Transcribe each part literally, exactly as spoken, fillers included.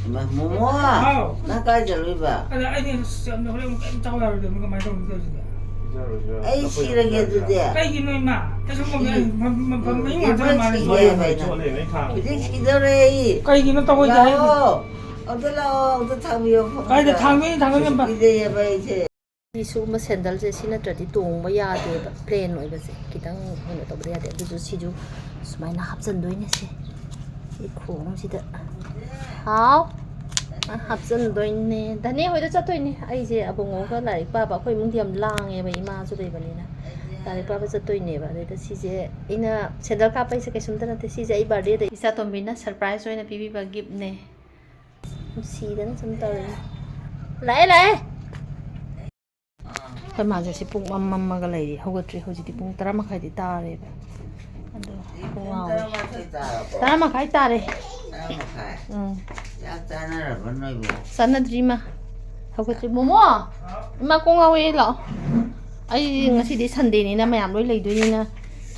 ꯃꯣꯃꯣ, ꯍꯥꯎ꯫ ꯅꯪ ꯀꯥꯏ ꯆꯠꯂꯨꯏꯕ? ꯑꯗ ꯑꯩꯗꯤ ꯑꯁ ꯌꯥꯝꯅ ꯍꯣꯔꯦꯟ ꯑꯃꯨꯛ ꯀꯩꯝ ꯆꯥꯎ ꯌꯥꯔꯣꯏꯗꯕꯅꯤ, ꯀꯃꯥꯏꯅ ꯇꯧꯅꯤ ꯇꯧꯔꯤꯁꯤꯗꯤ? ꯑꯩ ꯁꯤꯔꯒꯦ ꯑꯗꯨꯗꯤ꯫ ꯀꯩꯒꯤꯅꯣ ꯏꯃꯥ? ꯀꯩꯁꯨ ꯃꯐꯝ, ꯏ, ꯃꯐꯝ, ꯃꯐꯝ ꯃꯌꯨꯝ ꯏ, ꯉꯥꯛꯇꯅ ꯃꯥꯜꯂꯦ꯫ ꯁꯤꯔꯦ ꯍꯥꯏꯕ ꯑꯩꯅ꯫ ꯍꯧꯖꯤꯛ ꯁꯤꯗꯧꯔꯦ ꯑꯩ꯫ ꯀꯩꯒꯤꯅꯣ ꯇꯧꯔꯣꯏꯗꯦ ꯍꯥꯏꯔꯤꯕ? ꯂꯥꯛꯑꯣ꯫ ꯑꯝꯇ ꯂꯥꯛꯑꯣ, ꯑꯝꯇ ꯊꯥꯡꯕꯤꯌꯣ꯫ ꯀꯥꯏꯗ ꯊꯥꯡꯗꯣꯏꯅꯣ, ꯊꯥꯡꯗꯣꯏꯅꯣ ꯏꯃꯥ? ꯀꯤꯖꯩꯌꯦꯕ ꯑꯩꯁꯦ꯫ ꯁꯤ ꯁꯤꯒꯨꯝꯕ ꯁꯦꯟꯗꯜꯁꯦ ꯁꯤ ꯅꯠꯇ꯭ꯔꯗꯤ ꯇꯣꯡꯕ ꯌꯥꯗꯦꯕ, ꯄ꯭ꯂꯦꯟ ꯑꯣꯏꯕꯁꯦ ꯈꯤꯇꯪ ꯀꯩꯅꯣ ꯇꯧꯕꯗ ꯌꯥꯗꯦ꯫ ꯑꯗꯨꯁꯨ ꯁꯤꯁꯨ ꯁꯨꯃꯥꯏꯅ ꯍꯥꯞꯆꯟꯗꯣꯏꯅꯦ ꯁꯦ, ꯁꯤ ꯈꯣꯡꯁꯤꯗ꯫ ꯍꯥꯎ꯫ ꯑ, ꯍꯥꯞꯆꯟꯗꯣꯏꯅꯦ꯫ ꯙꯅꯦ ꯍꯣꯏꯗ ꯆꯠꯇꯣꯏꯅꯦ꯫ ꯑꯩꯁꯦ ꯑꯕꯨꯡꯉꯣꯒ ꯂꯥꯏꯔꯤꯛ ꯄꯥꯕ, ꯑꯩꯈꯣꯏ ꯏꯃꯨꯡꯗꯤ ꯌꯥꯝ ꯂꯥꯡꯉꯦꯕ, ꯏꯃꯥꯁꯨ ꯂꯩꯕꯅꯤꯅ ꯂꯥꯏꯔꯤꯛ ꯄꯥꯕ ꯆꯠꯇꯣꯏꯅꯦꯕ꯫ ꯑꯗꯩꯗ ꯁꯤꯁꯦ ꯑꯩꯅ ꯁꯦꯟꯗꯜ ꯀꯥꯞꯄꯩꯁꯦ ꯀꯩꯁꯨꯝꯇ ꯅꯠꯇꯦ, ꯁꯤꯁꯦ ꯑꯩ ꯕꯥꯔꯗꯦꯗ ꯏꯆꯥꯇꯣꯝꯕꯤꯅ ꯁꯔꯄ꯭ꯔꯥꯏꯁ ꯑꯣꯏꯅ ꯄꯤꯕꯤꯕ ꯒꯤꯐꯅꯦ꯫ ꯅꯨꯡꯁꯤꯗꯅ ꯁꯨꯝ ꯇꯧꯔꯤꯅꯦ꯫ ꯂꯥꯛꯑꯦ, ꯂꯥꯛꯑꯦ꯫ ꯑꯩꯈꯣꯏ ꯃꯥꯁꯦ ꯁꯤ ꯄꯨꯡ ꯃꯝ ꯃꯝꯃꯒ ꯂꯩꯔꯤ, ꯍꯧꯒꯠꯇ꯭ꯔꯤ꯫ ꯍꯧꯖꯤꯛꯇꯤ ꯄꯨꯡ ꯇꯔꯥ ꯃꯈꯥꯏꯗꯤ ꯇꯥꯔꯦꯕ꯫ ꯑꯗꯣ ꯄꯨꯡ ꯄꯨꯡ ꯉꯥꯎꯔꯦ꯫ ꯇꯔꯥꯃꯥꯊꯣꯏ ꯇꯥꯔꯕꯣ? ꯇꯔꯥ ꯃꯈꯥꯏ ꯇꯥꯔꯦ꯫ ꯇꯔꯥ ꯃꯈꯥꯏ? ꯎꯝ꯫ ꯆꯥꯛ ꯆꯥꯅꯔꯕ ꯅꯣꯏꯕꯣ? ꯆꯥꯅꯗ꯭ꯔꯤ, ꯏꯃꯥ꯫ ꯍꯧꯒꯠꯇ꯭ꯔꯤ꯫ ꯃꯣꯃꯣ! ꯏꯃꯥ, ꯀꯣꯡ ꯉꯥꯎꯋꯦ, ꯂꯥꯛꯑꯣ꯫ ꯑꯩ ꯉꯁꯤꯗꯤ ꯁꯟꯗꯦꯅꯤꯅ ꯃꯌꯥꯝ ꯂꯣꯏ ꯂꯩꯗꯣꯏꯅꯤꯅ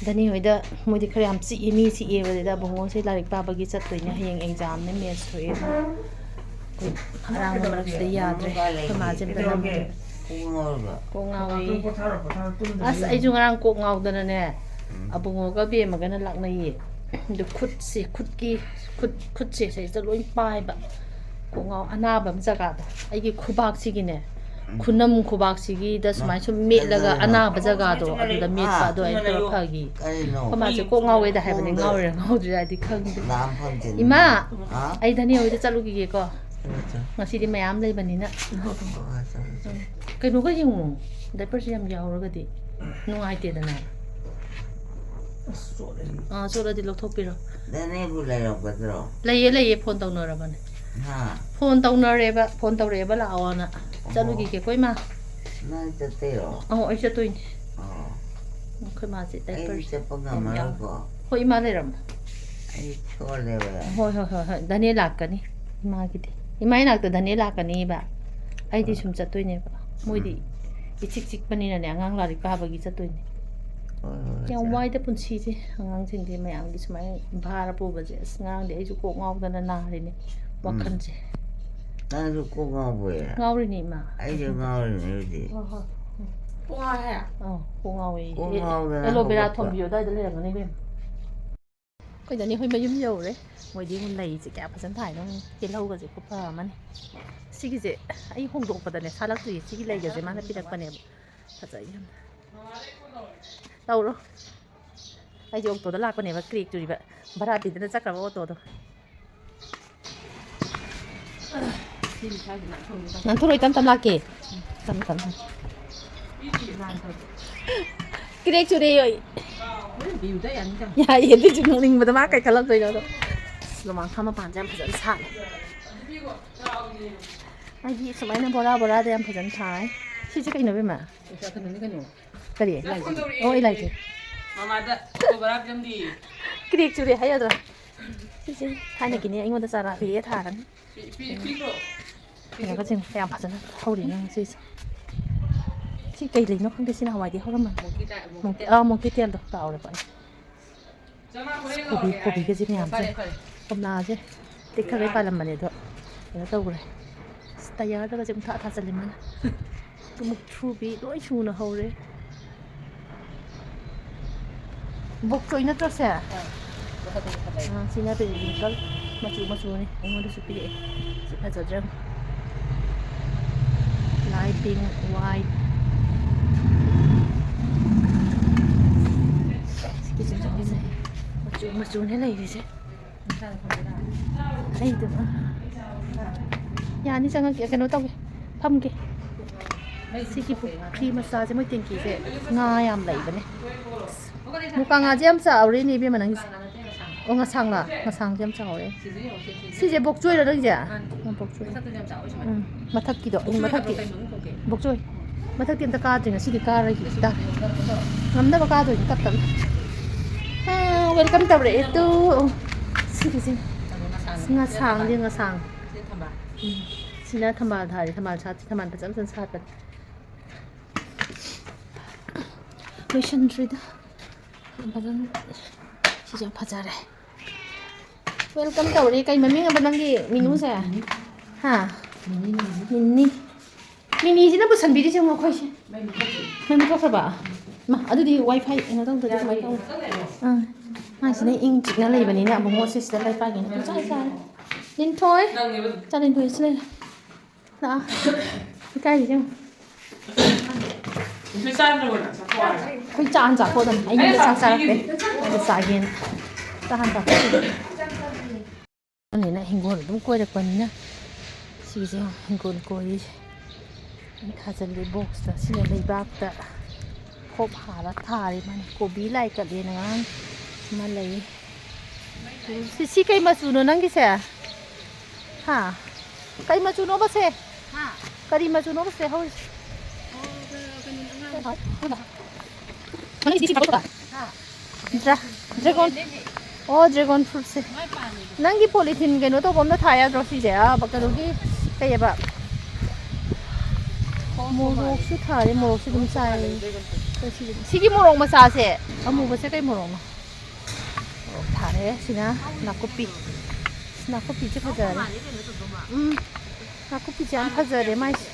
ꯙꯅꯤ ꯍꯣꯏꯗ ꯃꯣꯏꯗꯤ ꯈꯔ ꯌꯥꯝ ꯆꯤꯛꯏ, ꯃꯤ ꯆꯤꯛꯑꯦꯕ꯫ ꯑꯗꯨꯗ ꯑꯕꯨꯡꯉꯣꯁꯦ ꯂꯥꯏꯔꯤꯛ ꯄꯥꯕꯒꯤ ꯆꯠꯇꯣꯏꯅꯦ, ꯍꯌꯦꯡ ꯑꯦꯛꯖꯥꯝꯅꯦ, ꯃꯦꯠꯁ ꯊꯣꯛꯑꯦ꯫ ꯑꯩꯈꯣꯏ ꯑꯔꯥꯡꯕ ꯃꯔꯛꯁꯤꯗ ꯌꯥꯗ꯭ꯔꯦ꯫ ꯑꯩꯈꯣꯏ ꯃꯥꯁꯦ ꯑꯝꯇ ꯅꯝ-, ꯀꯣꯡ ꯉꯥꯎꯔꯕ? ꯀꯣꯡ ꯉꯥꯎꯋꯦ꯫ ꯉꯥꯛꯇꯪ ꯄꯣꯊꯥꯔꯣ, ꯄꯣꯊꯥꯔꯣ, ꯇꯨꯝꯗꯕꯤ ꯑꯁ, ꯂꯩꯌꯨ꯫ ꯑꯩꯁꯨ ꯉꯔꯥꯡ ꯀꯣꯛ ꯉꯥꯎꯗꯅꯅꯦ, ꯎꯝ꯫ ꯑꯕꯨꯡꯉꯣꯒ ꯕꯦꯝꯃꯒꯅ ꯂꯥꯛꯅꯩꯌꯦ꯫ ꯑꯗꯨ ꯈꯨꯠꯁꯦ, ꯈꯨꯠꯀꯤ, ꯈꯨꯠ, ꯈꯨꯠꯁꯦ ꯁꯤꯗ ꯂꯣꯏ ꯄꯥꯏꯕ꯫ ꯀꯣꯛ ꯉꯥꯎ-, ꯑꯅꯥꯕ ꯑꯃ ꯖꯒꯥꯗ꯫ ꯑꯩꯒꯤ ꯈꯨꯕꯥꯛꯁꯤꯒꯤꯅꯦ, ꯎꯝ꯫ ꯈꯨꯅꯝ ꯈꯨꯕꯥꯛꯁꯤꯒꯤꯗ ꯃꯥ, ꯁꯨꯃꯥꯏꯅ ꯁꯨꯝ ꯃꯦꯠꯂꯒ ꯀꯩꯗꯧꯔꯤꯅꯣ? ꯑꯅꯥꯕ ꯖꯒꯥꯗꯣ ꯑꯗꯨꯗ ꯃꯦꯠꯄ꯫ ꯑꯥ, ꯑꯗꯣ ꯑꯩ ꯈꯔ ꯐꯒꯤ꯫ ꯀꯔꯤꯅꯣ? ꯑꯩꯈꯣꯏ ꯃꯥꯁꯦ ꯀꯣꯛ ꯉꯥꯎꯋꯦꯗ ꯍꯥꯏꯕꯅꯦ, ꯈꯣꯡꯗ ꯉꯥꯎꯔꯤꯔꯥ ꯉꯥꯎꯗ꯭ꯔꯤꯔꯥꯗꯤ ꯈꯪꯗꯦ꯫ ꯂꯥꯝ ꯐꯪꯗꯦ꯫ ꯏꯃꯥ, ꯍꯥ? ꯑꯩ ꯙꯅꯤ ꯍꯣꯏꯗ ꯆꯠꯂꯨꯈꯤꯒꯦꯀꯣ꯫ ꯆꯠꯂꯣ, ꯆꯠꯂꯣ꯫ ꯉꯁꯤꯗꯤ ꯃꯌꯥꯝ ꯂꯩꯕꯅꯤꯅ꯫ ꯍꯣꯏ, ꯍꯣꯏ, ꯆꯠꯂꯣ, ꯆꯠꯂꯣ꯫ ꯀꯩꯅꯣꯒ ꯌꯦꯡꯉꯣ, ꯗꯥꯏꯄꯔꯁꯦ ꯌꯥꯝ ꯌꯥꯎꯔꯒꯗꯤ ꯅꯨꯡꯉꯥꯏꯇꯦꯗꯅ꯫ ꯑꯁ, ꯆꯣꯠꯂꯦ꯫ ꯑꯥ, ꯆꯣꯠꯂꯗꯤ ꯂꯧꯊꯣꯛꯄꯤꯔꯣ꯫ ꯙꯅꯤꯕꯨ ꯂꯩꯔꯝꯒꯗ꯭ꯔꯣ? ꯂꯩꯌꯦ, ꯂꯩꯌꯦ, ꯐꯣꯟ ꯇꯧꯅꯔꯕꯅꯦ꯫ ꯍꯥ? ꯐꯣꯟ ꯇꯧꯅꯔꯦꯕ, ꯐꯣꯟ ꯇꯧꯔꯛꯑꯦꯕ ꯂꯥꯛꯑꯣꯅ꯫ ꯑꯣ꯫ ꯆꯠꯂꯨꯈꯤꯒꯦꯀꯣ, ꯏꯃꯥ꯫ ꯅꯪ ꯆꯠꯇꯣꯏꯔꯣ? ꯑꯧ, ꯑꯩ ꯆꯠꯇꯣꯏꯅꯦ꯫ ꯑꯣ꯫ ꯑꯩꯈꯣꯏ ꯃꯥꯁꯦ ꯑꯩꯗꯤ ꯗꯥꯏꯄꯔꯁꯦ ꯆꯠꯄ ꯌꯥꯝ ꯌꯥꯎ-, ꯉꯝꯃꯔꯣꯏꯀꯣ? ꯍꯣꯏ, ꯏꯃꯥ ꯂꯩꯔꯝꯃꯣ꯫ ꯑꯩ ꯁꯣꯜꯂꯦꯕ ꯌꯥꯝ꯫ ꯍꯣꯏ, ꯍꯣꯏ, ꯍꯣꯏ, ꯍꯣꯏ, ꯙꯅꯦ ꯂꯥꯛꯀꯅꯤ꯫ ꯏꯃꯥꯒꯤꯗꯤ꯫ ꯏꯃꯥ ꯏꯅꯥꯛꯇ ꯙꯅꯦ ꯂꯥꯛꯀꯅꯤꯕ꯫ ꯑꯩꯗꯤ ꯍꯣꯏ꯫ ꯁꯨꯝ ꯆꯠꯇꯣꯏꯅꯦꯕ꯫ ꯃꯣꯏꯗꯤ ꯎꯝ꯫ ꯏꯆꯤꯛ ꯆꯤꯛꯄꯅꯤꯅꯅꯦ, ꯑꯉꯥꯡ ꯂꯥꯏꯔꯤꯛ ꯄꯥꯕꯒꯤ ꯆꯠꯇꯣꯏꯅꯦ꯫ ꯍꯣꯏ, ꯍꯣꯏ, ꯌꯥꯝ ꯆꯠꯂꯣ꯫ ꯋꯥꯏꯗ ꯄꯨꯟꯁꯤꯁꯦ, ꯑꯉꯥꯡꯁꯤꯡꯁꯦ ꯃꯌꯥꯝꯒꯤ ꯁꯨꯃꯥꯏꯅ ꯚꯥꯔ ꯄꯨꯕꯁꯦ꯫ ꯑꯁ, ꯉꯔꯥꯡꯗꯤ ꯑꯩꯁꯨ ꯀꯣꯛ ꯉꯥꯎꯗꯅ ꯅꯥꯔꯤꯅꯦ꯫ ꯋꯥꯈꯜꯁꯦ꯫ ꯅꯪꯁꯨ ꯀꯣꯛ ꯉꯥꯎꯕꯣꯏꯔꯦ? ꯉꯥꯎꯔꯤꯅꯦ, ꯏꯃꯥ꯫ ꯑꯩꯁꯨ ꯉꯥꯎꯔꯤꯅꯦ ꯍꯧꯖꯤꯛ꯫ ꯍꯣꯏ, ꯍꯣꯏ꯫ ꯎꯝ꯫ ꯀꯣꯛ ꯉꯥꯎꯋꯦ ꯍꯥꯏꯔꯣ? ꯑꯧ, ꯀꯣꯛ ꯉꯥꯎꯗꯅ ꯑꯦꯂꯣꯕꯦꯔꯥ ꯍꯧꯒꯠꯄ꯫ ꯊꯣꯝꯕꯤꯌꯣ ꯑꯗꯥꯏꯗ ꯂꯩꯔꯝꯒꯅꯤ ꯏꯕꯦꯝꯃ꯫ ꯑꯩꯈꯣꯏ ꯅꯦꯅꯦ ꯍꯣꯏ ꯃꯌꯨꯝ ꯌꯧꯔꯦ꯫ ꯃꯣꯏꯗꯤ ꯂꯩꯁꯦ ꯀꯌꯥ ꯐꯖꯅ ꯊꯥꯏꯅꯣ ꯈꯪꯗꯦ꯫ ꯇꯤꯜꯍꯧꯒꯁꯦ ꯈꯨꯐ ꯑꯃꯅꯤ꯫ ꯁꯤꯒꯤꯁꯦ ꯑꯩ ꯍꯣꯡꯗꯣꯛꯄꯗꯅꯦ ꯁꯥꯠꯂꯛꯇ꯭ꯔꯤꯌꯦ꯫ ꯁꯤꯒꯤ ꯂꯩꯒꯁꯦ ꯃꯥꯅ ꯄꯤꯔꯛꯄꯅꯦꯕ꯫ ꯐꯖꯩ ꯌꯥꯝꯅ꯫ ꯇꯧꯔꯣ꯫ ꯑꯩꯁꯦ ꯑꯣꯛꯇꯣꯗ ꯂꯥꯛꯄꯅꯦꯕ, ꯀ꯭ꯔꯦꯛ ꯆꯨꯔꯤꯕ꯫ ꯚꯔꯥ ꯄꯤꯗꯅ ꯆꯠꯈ꯭ꯔꯕ ꯑꯣꯇꯣꯗꯣ꯫ ꯅꯥꯟꯊꯣꯔꯛꯑꯣ, ꯇꯞ ꯇꯞ ꯂꯥꯛꯀꯦ꯫ ꯇꯞ ꯇꯞ꯫ ꯀ꯭ꯔꯦꯛ ꯆꯨꯔꯦ ꯌꯣꯏ꯫ ꯌꯥꯏꯌꯦ, ꯑꯗꯨꯏꯁꯨ ꯅꯣꯛꯅꯤꯡꯕꯗ ꯃꯥ ꯀꯩ ꯈꯜꯂꯝꯗꯣꯏꯅꯣ ꯑꯗꯣ꯫ ꯅꯣꯡꯃꯥꯡꯈꯥ ꯃꯄꯥꯟꯁꯦ ꯌꯥꯝ ꯐꯖꯅ ꯁꯥꯠꯂꯦ꯫ ꯑꯩꯗꯤ ꯁꯨꯃꯥꯏꯅ ꯕꯣꯔꯥ ꯕꯣꯔꯥꯗ ꯌꯥꯝ ꯐꯖꯅ ꯊꯥꯏ꯫ ꯁꯤꯁꯦ ꯀꯩꯅꯣ, ꯏꯕꯦꯝꯃ? ꯀꯩꯅꯣꯅꯤ ꯀꯩꯅꯣ꯫ ꯀꯔꯤ? ꯑꯣ, ꯑꯩ ꯂꯥꯏꯁꯦ꯫ ꯃꯃꯥꯗ ꯑꯣꯇꯣ ꯕꯔꯥ ꯄꯤꯔꯝꯗꯤ꯫ ꯀ꯭ꯔꯦꯛ ꯆꯨꯔꯦ ꯍꯥꯏ ꯌꯥꯗ꯭ꯔꯣ? ꯁꯤꯁꯦ ꯊꯥꯏꯅꯒꯤꯅꯦ, ꯑꯩꯉꯣꯟꯗ ꯆꯥꯔꯥ ꯄꯤꯔꯛꯑꯦ ꯊꯥꯔꯅꯤ꯫ ꯄꯤ-, ꯄꯤ-, ꯄꯤꯈ꯭ꯔꯣ꯫ ꯀꯩꯅꯣꯒꯁꯦ ꯌꯥꯝ ꯐꯖꯅ ꯍꯧꯔꯤ ꯅꯪ ꯁꯤꯁꯦ꯫ ꯁꯤ ꯀꯩ ꯂꯩꯅꯣ ꯈꯪꯗꯦ, ꯁꯤ ꯅꯍꯥꯟꯋꯥꯏꯗꯤ ꯍꯧꯔꯝꯕꯅꯤ꯫ ꯃꯣꯡꯀꯤ ꯇꯥꯏ-, ꯃꯣꯡꯀꯤ ꯃꯣꯡꯀꯤ-, ꯇꯥꯏ-, ꯑꯥ, ꯃꯣꯡꯀꯤ ꯇꯦꯜꯗꯣ ꯀꯥꯎꯔꯦꯕ ꯑꯩ꯫ ꯀꯣꯕꯤ, ꯀꯣꯕꯤꯒꯁꯦ ꯃꯌꯥꯝꯁꯦ꯫ ꯐꯔꯦ, ꯐꯔꯦ꯫ ꯀꯣꯝꯂꯥꯁꯦ ꯇꯦꯛꯊꯒꯩ ꯄꯥꯜꯂꯝꯕꯅꯦ ꯑꯗꯣ ꯀꯩꯅꯣ ꯇꯧꯈ꯭ꯔꯦ꯫ ꯑꯁ, ꯇꯌꯥꯔꯗꯒꯁꯦ ꯑꯃꯨꯛ ꯊꯥ ꯊꯥꯖꯤꯜꯂꯦ ꯃꯥꯅ꯫ ꯃꯨꯛꯊ꯭ꯔꯨꯕꯤ ꯂꯣꯏ ꯁꯨꯅ ꯍꯧꯔꯦ꯫ ꯕꯣꯛ ꯆꯣꯏ ꯅꯠꯇ꯭ꯔꯣ ꯁꯦ? ꯑꯥ, ꯁꯤꯅ ꯄꯦꯔꯤꯋꯤꯡꯀꯜ ꯃꯆꯨ ꯃꯆꯨꯅꯤ꯫ ꯑꯩꯉꯣꯟꯗꯁꯨ ꯄꯤꯔꯛꯑꯦ꯫ ꯁꯤ ꯐꯖꯗ꯭ꯔꯥ ꯌꯦꯡꯉꯨ꯫ ꯂꯥꯏꯠ ꯄꯤꯡ, ꯋꯥꯏꯠ꯫ ꯁꯤꯒꯤꯁꯨ ꯐꯖꯩ꯫ ꯃꯆꯨ ꯃꯆꯨꯅꯦ ꯂꯩꯔꯤꯁꯦ꯫ ꯑꯩꯗꯣ, ꯌꯥꯅꯤ, ꯆꯪꯉꯛꯀꯦ, ꯀꯩꯅꯣ ꯇꯧꯒꯦ, ꯐꯝꯒꯦ꯫ ꯁꯤꯒꯤ ꯄꯨꯈ꯭ꯔꯤ ꯃꯆꯥꯁꯦ, ꯃꯣꯏ ꯇꯦꯡꯀꯤꯁꯦ ꯉꯥ ꯌꯥꯝ ꯂꯩꯕꯅꯦ꯫ ꯃꯨꯀꯥ ꯉꯥꯁꯦ ꯌꯥꯝ ꯆꯥꯎꯔꯦꯅꯦ ꯏꯕꯦꯝꯃ ꯅꯪꯒꯤꯁꯦ꯫ ꯑꯣ, ꯉꯁꯥꯡꯂꯥ? ꯉꯁꯥꯡꯁꯦ ꯌꯥꯝ ꯆꯥꯎꯔꯦ꯫ ꯁꯤꯁꯦ ꯕꯣꯛꯆꯣꯏꯔꯣ ꯅꯪꯒꯤꯁꯦ? ꯃꯥꯅꯦ꯫ ꯑꯣ, ꯕꯣꯛꯆꯣꯏ꯫ ꯃꯊꯛꯇꯨꯁꯨ ꯌꯥꯝ ꯆꯥꯎꯋꯦ ꯁꯨꯃꯥꯏꯅ꯫ ꯎꯝ, ꯃꯊꯛꯀꯤꯗꯣ, ꯕꯣꯛꯆꯣꯏ ꯃꯊꯛꯀꯤ꯫ ꯍꯥꯏꯕ꯭ꯔꯣ ꯀꯩꯅꯣ ꯈꯪꯗꯦ꯫ ꯕꯣꯛꯆꯣꯏ꯫ ꯃꯊꯛꯇꯤ ꯑꯝꯇ ꯀꯥꯗ꯭ꯔꯤ, ꯉꯁꯤꯗꯤ ꯀꯥꯔꯒꯦ ꯍꯦꯛꯇ꯫ ꯉꯝꯅꯕ ꯀꯥꯗꯣꯏꯅꯤ ꯇꯞ ꯇꯞꯅ꯫ ꯑꯥ, welcome ꯇꯧꯔꯛꯑꯦ ꯇꯨ꯫ ꯁꯤꯒꯤꯁꯦ꯫ ꯑꯗꯣ ꯉꯁꯥꯡ-, ꯉꯁꯥꯡꯗꯤ ꯉꯁꯥꯡ꯫ ꯁꯤ ꯊꯝꯕꯥꯜ꯫ ꯎꯝ꯫ ꯁꯤꯅ ꯊꯝꯕꯥꯜ ꯊꯥꯔꯤ, ꯊꯝꯕꯥꯜ ꯁꯥꯠꯇ꯭ꯔꯤ, ꯊꯝꯕꯥꯜ ꯐꯖ ꯐꯖꯅ ꯁꯥꯠꯄꯅꯤ꯫ ꯂꯣꯏꯁꯤꯟꯗ꯭ꯔꯤꯗ꯫ ꯌꯥꯝ ꯐꯖꯅ, ꯁꯤꯁꯨ ꯌꯥꯝ ꯐꯖꯔꯦ꯫ Welcome ꯇꯧꯔꯦ꯫ ꯀꯩ ꯃꯃꯤꯡ ꯑꯕ ꯅꯪꯒꯤ ꯃꯤꯅꯨꯁꯦ? ꯍꯥ? ꯃꯤꯅꯤ꯫ ꯃꯤꯅꯤꯁꯤꯅ ꯄꯨꯁꯟꯕꯤꯔꯤꯁꯦ ꯌꯦꯡꯉꯣ ꯑꯩꯈꯣꯏꯁꯦ꯫ ꯃꯩ ꯃꯨꯠꯊꯠꯈ꯭ꯔꯕ? ꯃꯥ, ꯑꯗꯨꯗꯤ ꯋꯥꯏ ꯐꯥꯏ ꯀꯩꯅꯣ ꯇꯧꯗ꯭ꯔꯗꯤ ꯀꯃꯥꯏꯅ ꯇꯧꯅꯤ? ꯑꯥ, ꯃꯥꯁꯤꯅ ꯏꯪ ꯆꯤꯛꯅ ꯂꯩꯕꯅꯤꯅ ꯑꯕꯨꯡꯉꯣ ꯁꯤꯁꯤꯗ ꯂꯩꯄꯥꯒꯤꯅ ꯄꯨꯡꯆꯥꯏ ꯆꯥꯏ꯫ ꯂꯤꯟꯊꯣꯏ꯫ ꯆꯥ ꯂꯤꯟꯊꯣꯏ ꯁꯤ ꯂꯩꯔꯦ꯫ ꯂꯥꯛꯑꯣ꯫ ꯏꯀꯥꯏꯔꯤꯁꯦ ꯌꯦꯡꯉꯣ꯫ ꯑꯩꯈꯣꯏ ꯆꯥ ꯍꯥꯟ ꯆꯥꯊꯣꯛꯑꯗꯝꯅꯤ꯫ ꯑꯩ ꯌꯨꯝꯗ ꯆꯥꯛ ꯆꯥꯔꯛꯇꯦ꯫ ꯑꯗꯨ ꯆꯥꯒꯦꯅ꯫ ꯆꯥ ꯍꯥꯟ ꯆꯥꯊꯣꯛꯑꯗꯝꯅꯤ꯫ ꯑꯗꯨꯅꯤꯅ ꯍꯤꯡꯒꯣꯜ ꯑꯗꯨꯝ ꯀꯣꯏꯔꯛꯄꯅꯤꯅ ꯁꯤꯒꯤꯁꯦ ꯌꯦꯡꯉꯣ, ꯍꯤꯡꯒꯣꯜ ꯀꯣꯏꯔꯤꯁꯦ꯫ ꯑꯩ ꯊꯥꯖꯤꯜꯂꯤ ꯕꯣꯛꯁꯇ꯫ ꯁꯤꯅ ꯂꯩꯕꯥꯛꯇ ꯈꯣꯞ ꯍꯥꯔ ꯊꯥꯔꯤ ꯃꯥꯅ꯫ ꯀꯣꯕꯤ ꯂꯥꯏ ꯀꯠꯂꯦꯅ ꯉꯔꯥꯡ ꯑꯃ ꯂꯩ꯫ ꯁꯤ, ꯁꯤ ꯀꯩ ꯃꯆꯨꯅꯣ ꯅꯪꯒꯤꯁꯦ? ꯍꯥ? ꯀꯩ ꯃꯆꯨꯅꯣꯕ ꯁꯦ? ꯀꯔꯤ ꯃꯆꯨꯅꯣꯕ ꯁꯦ ꯍꯧꯔꯤꯁꯦ? ꯗ꯭ꯔꯥ-, dragon, ꯑꯣ, dragon fruitꯁꯦ꯫ ꯅꯪꯒꯤ polythene ꯀꯩꯅꯣ ꯇꯧꯕ ꯑꯝꯗ ꯊꯥ ꯌꯥꯗ꯭ꯔꯣ ꯁꯤꯁꯦ? ꯑꯥ, ꯀꯩꯅꯣꯒꯤ, ꯀꯩꯑꯕ? ꯃꯣꯔꯣꯛꯁꯨ ꯊꯥꯔꯦ, ꯃꯣꯔꯣꯛꯁꯨ ꯑꯗꯨꯝ ꯆꯥꯏ꯫ ꯁꯤꯒꯤ, ꯁꯤꯒꯤ ꯃꯣꯔꯣꯛ ꯃꯆꯥꯁꯦ, ꯑꯃꯨꯕꯁꯦ ꯀꯩ ꯃꯣꯔꯣꯛꯅꯣ? ꯃꯣꯔꯣꯛ ꯊꯥꯔꯦ꯫ ꯁꯤꯅ ꯅꯥꯀꯨꯞꯄꯤ꯫ ꯅꯥꯀꯨꯞꯄꯤꯁꯦ ꯐꯖꯔꯦ꯫ ꯎꯝ, ꯅꯥꯀꯨꯞꯄꯤꯁꯦ ꯌꯥꯝ ꯐꯖꯔꯦ ꯃꯥꯏꯁꯦ꯫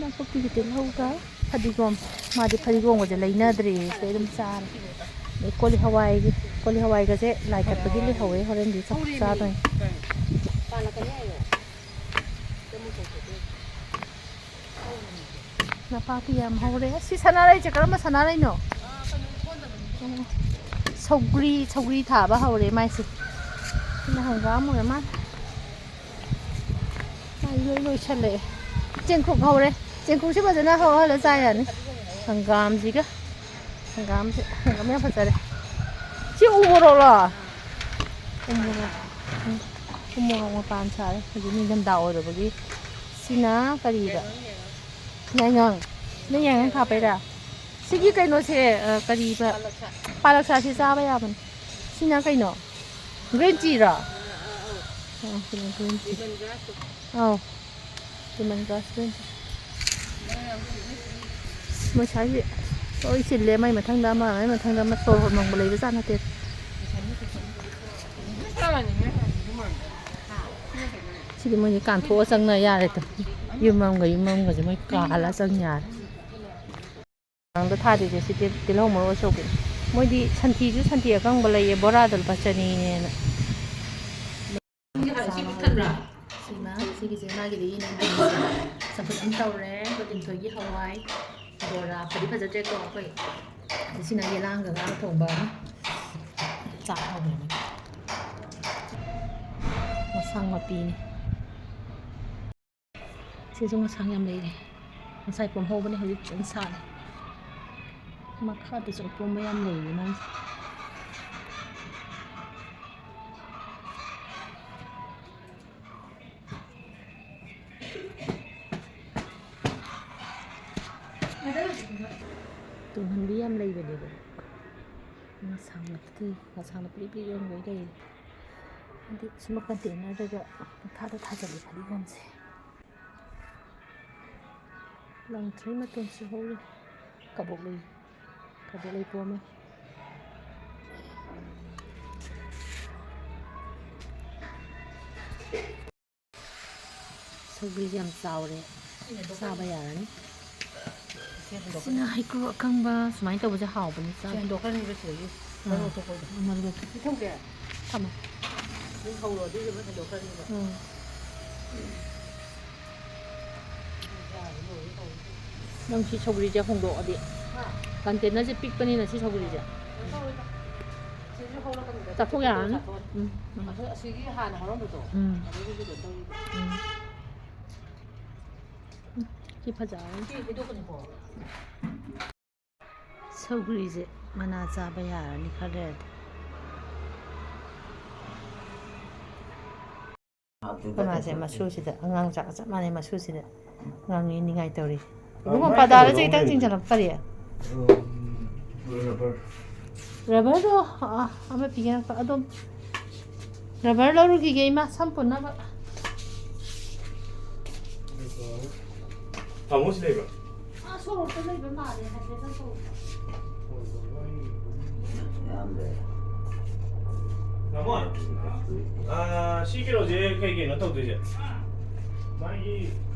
ꯅꯥꯀꯨꯞꯄꯤꯒ ꯇꯤꯜꯍꯧꯒ ꯐꯗꯤꯒꯣꯝ꯫ ꯃꯥꯗꯤ ꯐꯗꯤꯒꯣꯝꯒꯁꯦ ꯂꯩꯅꯗ꯭ꯔꯦ, ꯁꯤꯗꯩ ꯑꯗꯨꯝ ꯆꯥꯔꯦ꯫ ꯑꯗꯩ ꯀꯣꯂꯤ ꯍꯋꯥꯏꯒꯤ, ꯀꯣꯂꯤ ꯍꯋꯥꯏꯒꯁꯦ ꯂꯥꯏ ꯀꯠꯄꯒꯤ ꯂꯩꯍꯧꯋꯦ, ꯍꯣꯔꯦꯟꯗꯤ ꯆꯥꯛ ꯆꯥꯗꯣꯏꯅꯦ꯫ ꯅꯄꯥꯛꯄꯤ ꯌꯥꯝ ꯍꯧꯔꯦ꯫ ꯑꯁꯤ ꯁꯅꯥꯔꯩꯁꯦ ꯀꯔꯝꯕ ꯁꯅꯥꯔꯩꯅꯣ? ꯁꯧꯒ꯭ꯔꯤ, ꯁꯧꯒ꯭ꯔꯤ ꯊꯥꯕ ꯍꯧꯔꯦ ꯃꯥꯏꯁꯦ꯫ ꯁꯤꯅ ꯍꯪꯒꯥꯝ ꯑꯣꯏꯔ ꯃꯥꯜꯂꯦ꯫ ꯃꯥꯏ ꯂꯣꯏ ꯂꯣꯏꯁꯜꯂꯛꯑꯦ꯫ ꯆꯦꯡꯀꯨꯞ ꯍꯧꯔꯦ꯫ ꯆꯦꯡꯀꯨꯞꯁꯦ ꯐꯖꯅ ꯍꯧꯍꯜꯂ ꯆꯥ ꯌꯥꯅꯤ꯫ ꯍꯪꯒꯥꯝꯁꯤꯒ꯫ ꯍꯪꯒꯥꯝꯁꯦ, ꯍꯪꯒꯥꯝ ꯌꯥꯝ ꯐꯖꯔꯦ꯫ ꯁꯤ ꯎ ꯃꯣꯔꯣꯛꯂꯣ? ꯎ ꯃꯣꯔꯣꯛ꯫ ꯎꯝ, ꯎ ꯃꯣꯔꯣꯛ ꯃꯄꯥꯟ ꯁꯥꯔꯦ꯫ ꯍꯧꯖꯤꯛ ꯅꯤꯡꯊꯝꯊꯥ ꯑꯣꯏꯔꯨꯕꯒꯤ꯫ ꯁꯤꯅ ꯀꯔꯤꯕ? ꯌꯥꯏꯉꯪ꯫ ꯅꯪ ꯌꯥꯏꯉꯪ ꯊꯥꯕꯩꯔꯥ? ꯁꯤꯒꯤ ꯀꯩꯅꯣꯁꯦ, ꯑ, ꯀꯔꯤꯕ? ꯄꯥꯂꯛꯁꯥ꯫ ꯄꯥꯂꯛꯁꯥꯁꯦ ꯆꯥꯕ ꯌꯥꯕꯅꯤ꯫ ꯁꯤꯅ ꯀꯩꯅꯣ? Green teaꯔꯣ? ꯑꯥ, ꯑꯥ, ꯑꯥ꯫ ꯑꯣ, ꯁꯤꯅ green tea꯫ Lemon grass꯫ ꯑꯧ꯫ Lemon grass green tea꯫ ꯃꯣꯏ ꯁ꯭ꯋꯥꯏꯁꯦ ꯂꯣꯏ ꯆꯤꯜꯂꯦ꯫ ꯃꯩ ꯃꯊꯪꯗ ꯑꯃ, ꯃꯩ ꯃꯊꯪꯗ ꯑꯃ꯫ ꯁꯣꯔ ꯍꯣꯟꯐꯝꯕꯨ ꯂꯩꯕꯖꯥꯠ ꯅꯠꯇꯦ꯫ ꯁꯤꯗꯤ ꯃꯣꯏꯗꯤ ꯀꯥꯟꯊꯣꯛꯑ ꯆꯪꯅ ꯌꯥꯔꯦ꯫ ꯌꯨꯝ ꯑꯃꯒ ꯌꯨꯝ ꯑꯃꯒꯁꯦ ꯃꯣꯏ ꯀꯥꯜꯂ ꯆꯪ ꯌꯥꯔꯦ꯫ ꯃꯃꯥꯡꯗ ꯊꯥꯗꯣꯏꯁꯦ ꯁꯤ ꯇꯤꯜ-, ꯇꯤꯜꯍꯧ ꯃꯔꯨ ꯑꯆꯧꯕ꯫ ꯃꯣꯏꯗꯤ ꯁꯟꯊꯤꯁꯨ ꯁꯟꯊꯤ ꯑꯀꯪꯕ ꯂꯩꯌꯦ, ꯕꯣꯔꯥꯗ ꯂꯨꯄꯥ ꯆꯅꯤꯅꯦꯅ꯫ ꯁꯤꯃ, ꯁꯤꯒꯤꯁꯦ ꯃꯥꯒꯤꯗꯤ ꯌꯦꯟ ꯆꯝꯐꯨꯠ ꯑꯃ ꯇꯧꯔꯦ, ꯑꯗꯨꯒ ꯂꯤꯟꯊꯣꯏꯒꯤ ꯍꯋꯥꯏ, ꯕꯣꯔꯥ꯫ ꯐꯗꯤ ꯐꯖꯗ꯭ꯔꯦꯀꯣ ꯑꯩꯈꯣꯏ꯫ ꯑꯗ ꯁꯤꯅ ꯌꯦꯂꯥꯡꯒ ꯉꯥ ꯊꯣꯡꯕ ꯑꯃ꯫ ꯆꯥꯛ ꯍꯥꯎꯕꯅꯦ꯫ ꯃꯁꯥꯡ ꯃꯄꯤꯅꯤ꯫ ꯁꯤꯁꯨ ꯃꯁꯥꯡ ꯌꯥꯝ ꯂꯩꯔꯦ꯫ ꯉꯁꯥꯏ ꯄꯣꯝꯍꯧꯕꯅꯦ, ꯍꯧꯖꯤꯛ ꯐꯖꯅ ꯁꯥꯠꯂꯦ꯫ ꯃꯈꯥꯗꯁꯨ ꯑꯄꯣꯝꯕ ꯌꯥꯝ ꯂꯩꯔꯦ ꯃꯥꯒꯤ꯫ ꯇꯨꯡꯍꯟꯕꯤ ꯌꯥꯝ ꯂꯩꯕꯅꯦꯕ꯫ ꯉꯁꯥꯡ ꯅꯠꯇꯦ, ꯉꯁꯥꯡ ꯅꯠꯇꯦ, ꯄꯤꯛ ꯄꯤꯛ ꯌꯣꯟꯕꯩ ꯂꯩ꯫ ꯍꯥꯏꯗꯤ ꯁꯨꯝꯕ ꯀꯟꯇꯦꯅꯔꯗꯒ ꯄꯪꯊꯥꯗ ꯊꯥꯖꯤꯜꯂꯤ ꯐꯗꯤꯒꯣꯝꯁꯦ꯫ ꯂꯪ ꯊ꯭ꯔꯤ ꯃꯇꯣꯟꯁꯨ ꯍꯧꯔꯤ꯫ ꯀꯕꯣꯛ ꯂꯩ, ꯀꯕꯣꯛ ꯂꯩ ꯄꯣꯝꯃꯦ꯫ ꯁꯧꯒ꯭ꯔꯤꯁꯦ ꯌꯥꯝ ꯆꯥꯎꯔꯦ, ꯆꯥꯕ ꯌꯥꯔꯅꯤ꯫ ꯁꯤꯅ ꯍꯩꯀ꯭ꯔꯨ ꯑꯀꯪꯕ, ꯁꯨꯃꯥꯏꯅ ꯇꯧꯕꯁꯦ ꯍꯥꯎꯕꯅꯤ ꯆꯥꯕ꯫ ꯁꯤ ꯍꯦꯟꯗꯣꯛꯈ꯭ꯔꯅꯤꯕ ꯁꯤꯗꯒꯤ꯫ ꯑꯥ, ꯃꯔꯨ ꯑꯊꯣꯛꯄꯗꯣ꯫ ꯃꯔꯨ ꯑꯊꯣꯛꯄ꯫ ꯊꯝꯃꯣ꯫ ꯑꯗꯨꯝ ꯍꯧꯔꯣ, ꯑꯗꯨꯏꯁꯨ ꯑꯗꯨꯝ ꯍꯦꯟꯗꯣꯛꯈ꯭ꯔꯅꯤꯕ꯫ ꯎꯝ꯫ ꯌꯥꯔꯦ, ꯂꯣꯏꯔꯦ ꯇꯧꯔꯤꯁꯦ꯫ ꯅꯪ ꯁꯤ ꯁꯧꯒ꯭ꯔꯤꯁꯦ ꯍꯣꯡꯗꯣꯛꯑꯗꯤ꯫ ꯍꯥ? ꯀꯟꯇꯦꯅꯔꯁꯦ ꯄꯤꯛꯄꯅꯤꯅ ꯁꯤ ꯁꯧꯒ꯭ꯔꯤꯁꯦ꯫ ꯀꯩꯅꯣ ꯇꯧꯔꯣꯏꯗ꯫ ꯁꯤꯁꯨ ꯍꯧꯔꯛꯀꯅꯤꯗ꯫ ꯆꯥꯊꯣꯛ ꯌꯥꯔꯅꯤ꯫ ꯆꯥꯊꯣꯛꯑꯅꯤ꯫ ꯎꯝ, ꯎꯝ꯫ ꯑꯗꯣ ꯑꯁꯤꯒꯤ ꯍꯥꯟꯅ ꯍꯧꯔꯝꯕꯗꯣ꯫ ꯎꯝ꯫ ꯑꯗꯨꯒꯤꯁꯨ ꯀꯩꯅꯣ ꯇꯧꯔꯤꯕ꯫ ꯎꯝ꯫ ꯎꯝ, ꯁꯤ ꯐꯖꯔꯅꯤ꯫ ꯁꯤ ꯍꯩꯗꯣꯛꯀꯅꯤꯀꯣ꯫ ꯁꯧꯒ꯭ꯔꯤꯁꯦ ꯃꯅꯥ ꯆꯥꯕ ꯌꯥꯔꯅꯤ ꯈꯔ ꯂꯩꯔꯗꯤ꯫ ꯑꯩꯈꯣꯏ ꯃꯥꯁꯦ ꯃꯁꯨꯁꯤꯗ ꯑꯉꯥꯡ ꯆꯥꯛ ꯆꯞ ꯃꯥꯟꯅꯩ, ꯃꯁꯨꯁꯤꯗ ꯉꯥꯡꯉꯤ ꯅꯤꯡꯉꯥꯏ ꯇꯧꯔꯤ꯫ ꯏꯕꯨꯡꯉꯣ, ꯄꯥꯗꯥꯔꯁꯦ ꯈꯤꯇꯪ ꯆꯤꯡꯁꯤꯜꯂꯛꯄ ꯀꯔꯤ? ꯎꯝ, ꯔꯕꯔ꯫ ꯔꯕꯔꯗꯣ, ꯑ, ꯑꯃ ꯄꯤꯒꯦ ꯉꯥꯏꯈꯣ꯫ ꯑꯗꯣ ꯔꯕꯔ ꯂꯧꯔꯨꯈꯤꯒꯦ ꯏꯃꯥ, ꯁꯝ ꯄꯨꯟꯅꯕ꯫ ꯇꯥꯃꯣ ꯁꯤ ꯂꯩꯕ꯭ꯔꯥ? ꯑꯥ, ꯁꯣꯔꯣꯛꯇ ꯂꯩꯕ ꯃꯥꯜꯂꯦ, ꯍꯥꯏꯐꯦꯠꯇꯪ ꯁꯣꯔꯣꯛꯇ꯫ ꯌꯥꯝꯗꯦ꯫ ꯇꯥꯃꯣ, ꯑꯥ, ꯁꯤ ꯀꯩꯅꯣꯁꯦ ꯀꯩ ꯀꯩꯅꯣ ꯇꯧꯗꯣꯏꯁꯦ? ꯃꯥꯒꯤ